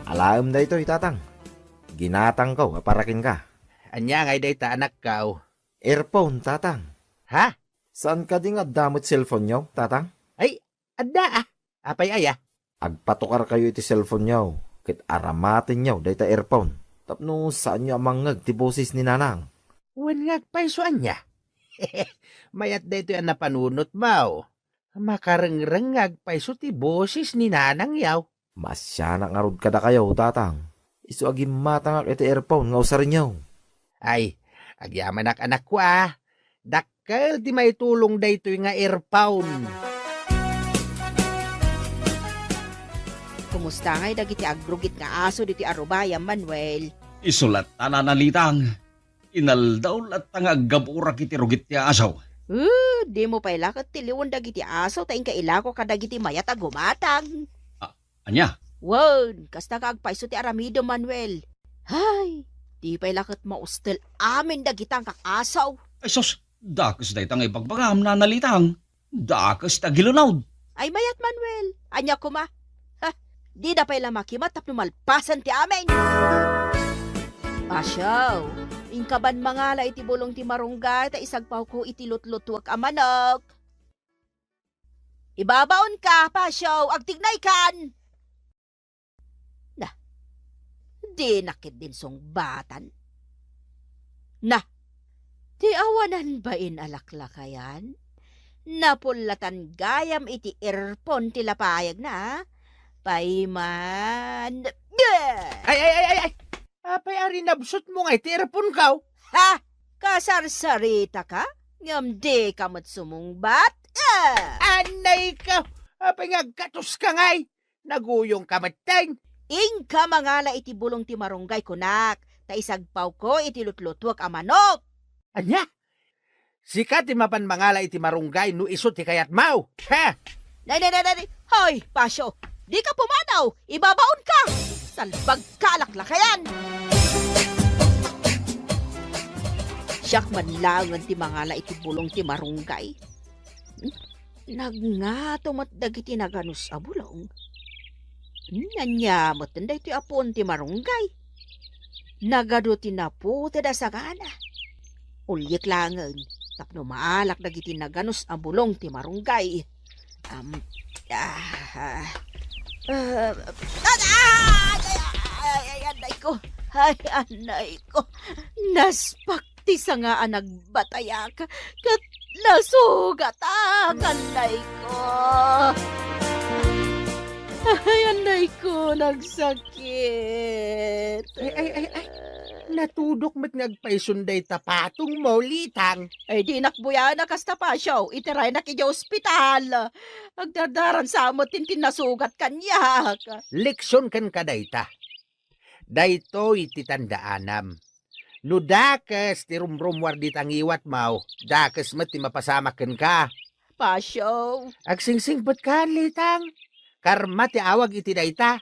Alaem daytoy, tatang. Ginatangko a para kenka. Ania ngay dayta, anakko? Earphone, tatang. Ha? Saan kadi nga adda met cellphone-yo, tatang? Ay, adda, a. Apay aya? Agpatukarkayo iti cellphone-yo, ket aramatenyo dayta earphone, tapno saanyo a mangngeg ti boses ni Nanang. Wen nga agpayso ania? Mayat daytoy a napanunotmo. Makarengreng nga agpayso ti boses ni Nanangyo. Maasianak ngarud kadakayo, tatang. Isu a gimmatangak iti earphone nga usarenyo. Ay, agyamanak, anakko, a. Dakkel ti maitulong daytoy nga earphone. Kumusta ngay dagiti agrugit nga aso ditoy arubayam, Manuel? Isu latta, Nanang Litang. Inaldaw latta nga aggaburak iti rugit ti aso. Eh, dimo pay la ket tiliwen dagiti asaw ta inka ilako kadagiti mayat a gumatang. Ah, ania? Wen, kasta nga agpayso ti aramidem, Manuel. Hay, di pay la ket maustel amin dagita nga asaw. Ay sus, dakes dayta nga ibagbagam, Nana Litang. Dakes ti agilunod. Ay mayat, Manuel. Ania koma? Ha? Dida pay la makimat tapno malpasen ti amin. Pasiaw, inka man mangala iti bulong ti marunggay ta isagpawko iti lutlutuek a manok. Ibabaonka, Pasiaw, agtignaykan. Na, dina ketdi sungbatan. Na, ti awanan bain a laklakayan? Napullatan gayam iti earphone ti lapayagna, a? Payman. Ay, ay, ay, ay, ay! Apay a rinabsutmo nga iti earphone-ko? Ha? Kasarsaritaka? Ngem dika met sumungbat? Ah! Anay ka! Apay nga agkatoska ngay? Naguyongka metten. Inka mangala iti bulong ti marunggay kunak, ta isagpawko iti lutlutuek a manok. Ania? Sika ti mapan mangala iti marunggay no isu ti kayatmo. Ha? Nay, nay, nay, nay, nay. Hoy, Pasio, dika pumanaw, ibabaonka. Salbagka a laklakayan. Siak man laengen ti mangala iti bulong ti marunggay. Hmm? Nagngato met dagiti naganus a bulong. Hmm, ania met daytoy a puon ti marunggay? Nagadu ti naputed a sagana. Uliek laengen tapno maalak dagiti naganus a bulong ti marunggay. Am, ah, ah, ah, ay, ay, ay, ay, anay ko. Ay, anay ko. Naspak ti sanga a nagbatayak, ket nasugatak, anay ko. Ay, anay ko, nagsakit. Ay, ay, ay, ay. Natudok met nga agpayson dayta patongmo, Litang. Ay, dinak buyaen a kasta, Pasio. Itiraynak idiay ospital. Agdardaran sa met ti nasugat kaniak. Leksion kenka dayta. Daytoy ti tandaanam. No dakes ti rumrumuar dita ngiwatmo, dakes met ti mapasamak kenka. Pasio. Agsingsingpetka, Litang. Karma ti awag iti dayta.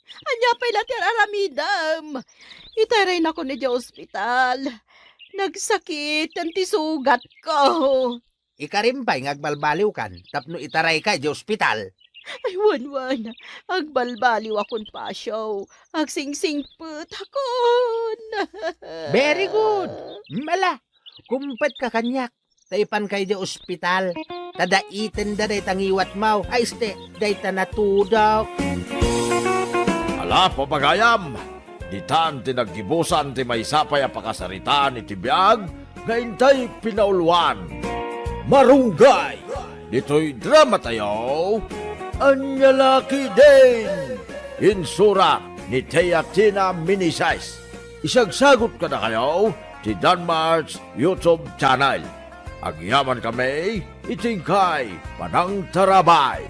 Ania pay la ti ar-aramidem? Itaraynakon idiay ospital. Nagsakitan ti sugatko. Ikarim pay nga agbalbaliwkan tapno itarayka idiay ospital. Ay, wen, wen. Agbalbaliwakon, Pasio. Agsingsingpetakon. Very good. Mala, kumpetka kaniak. Ta ipanka idiay ospital. Ta daitenda dayta ngiwatmo. Ay, este, dayta natudok. Ala, papagayam! Ditan ti naggibusan ti maysa pay a pakasaritaan iti biag nga intay pinauluan. Marunggay! Ditoy dramatayo, Ania La Ketdin! Insurat ni Teatina Meneses. Isagsagut kadakayo ti Danmar's YouTube channel. Agyamankami iti inkay panangtarabay.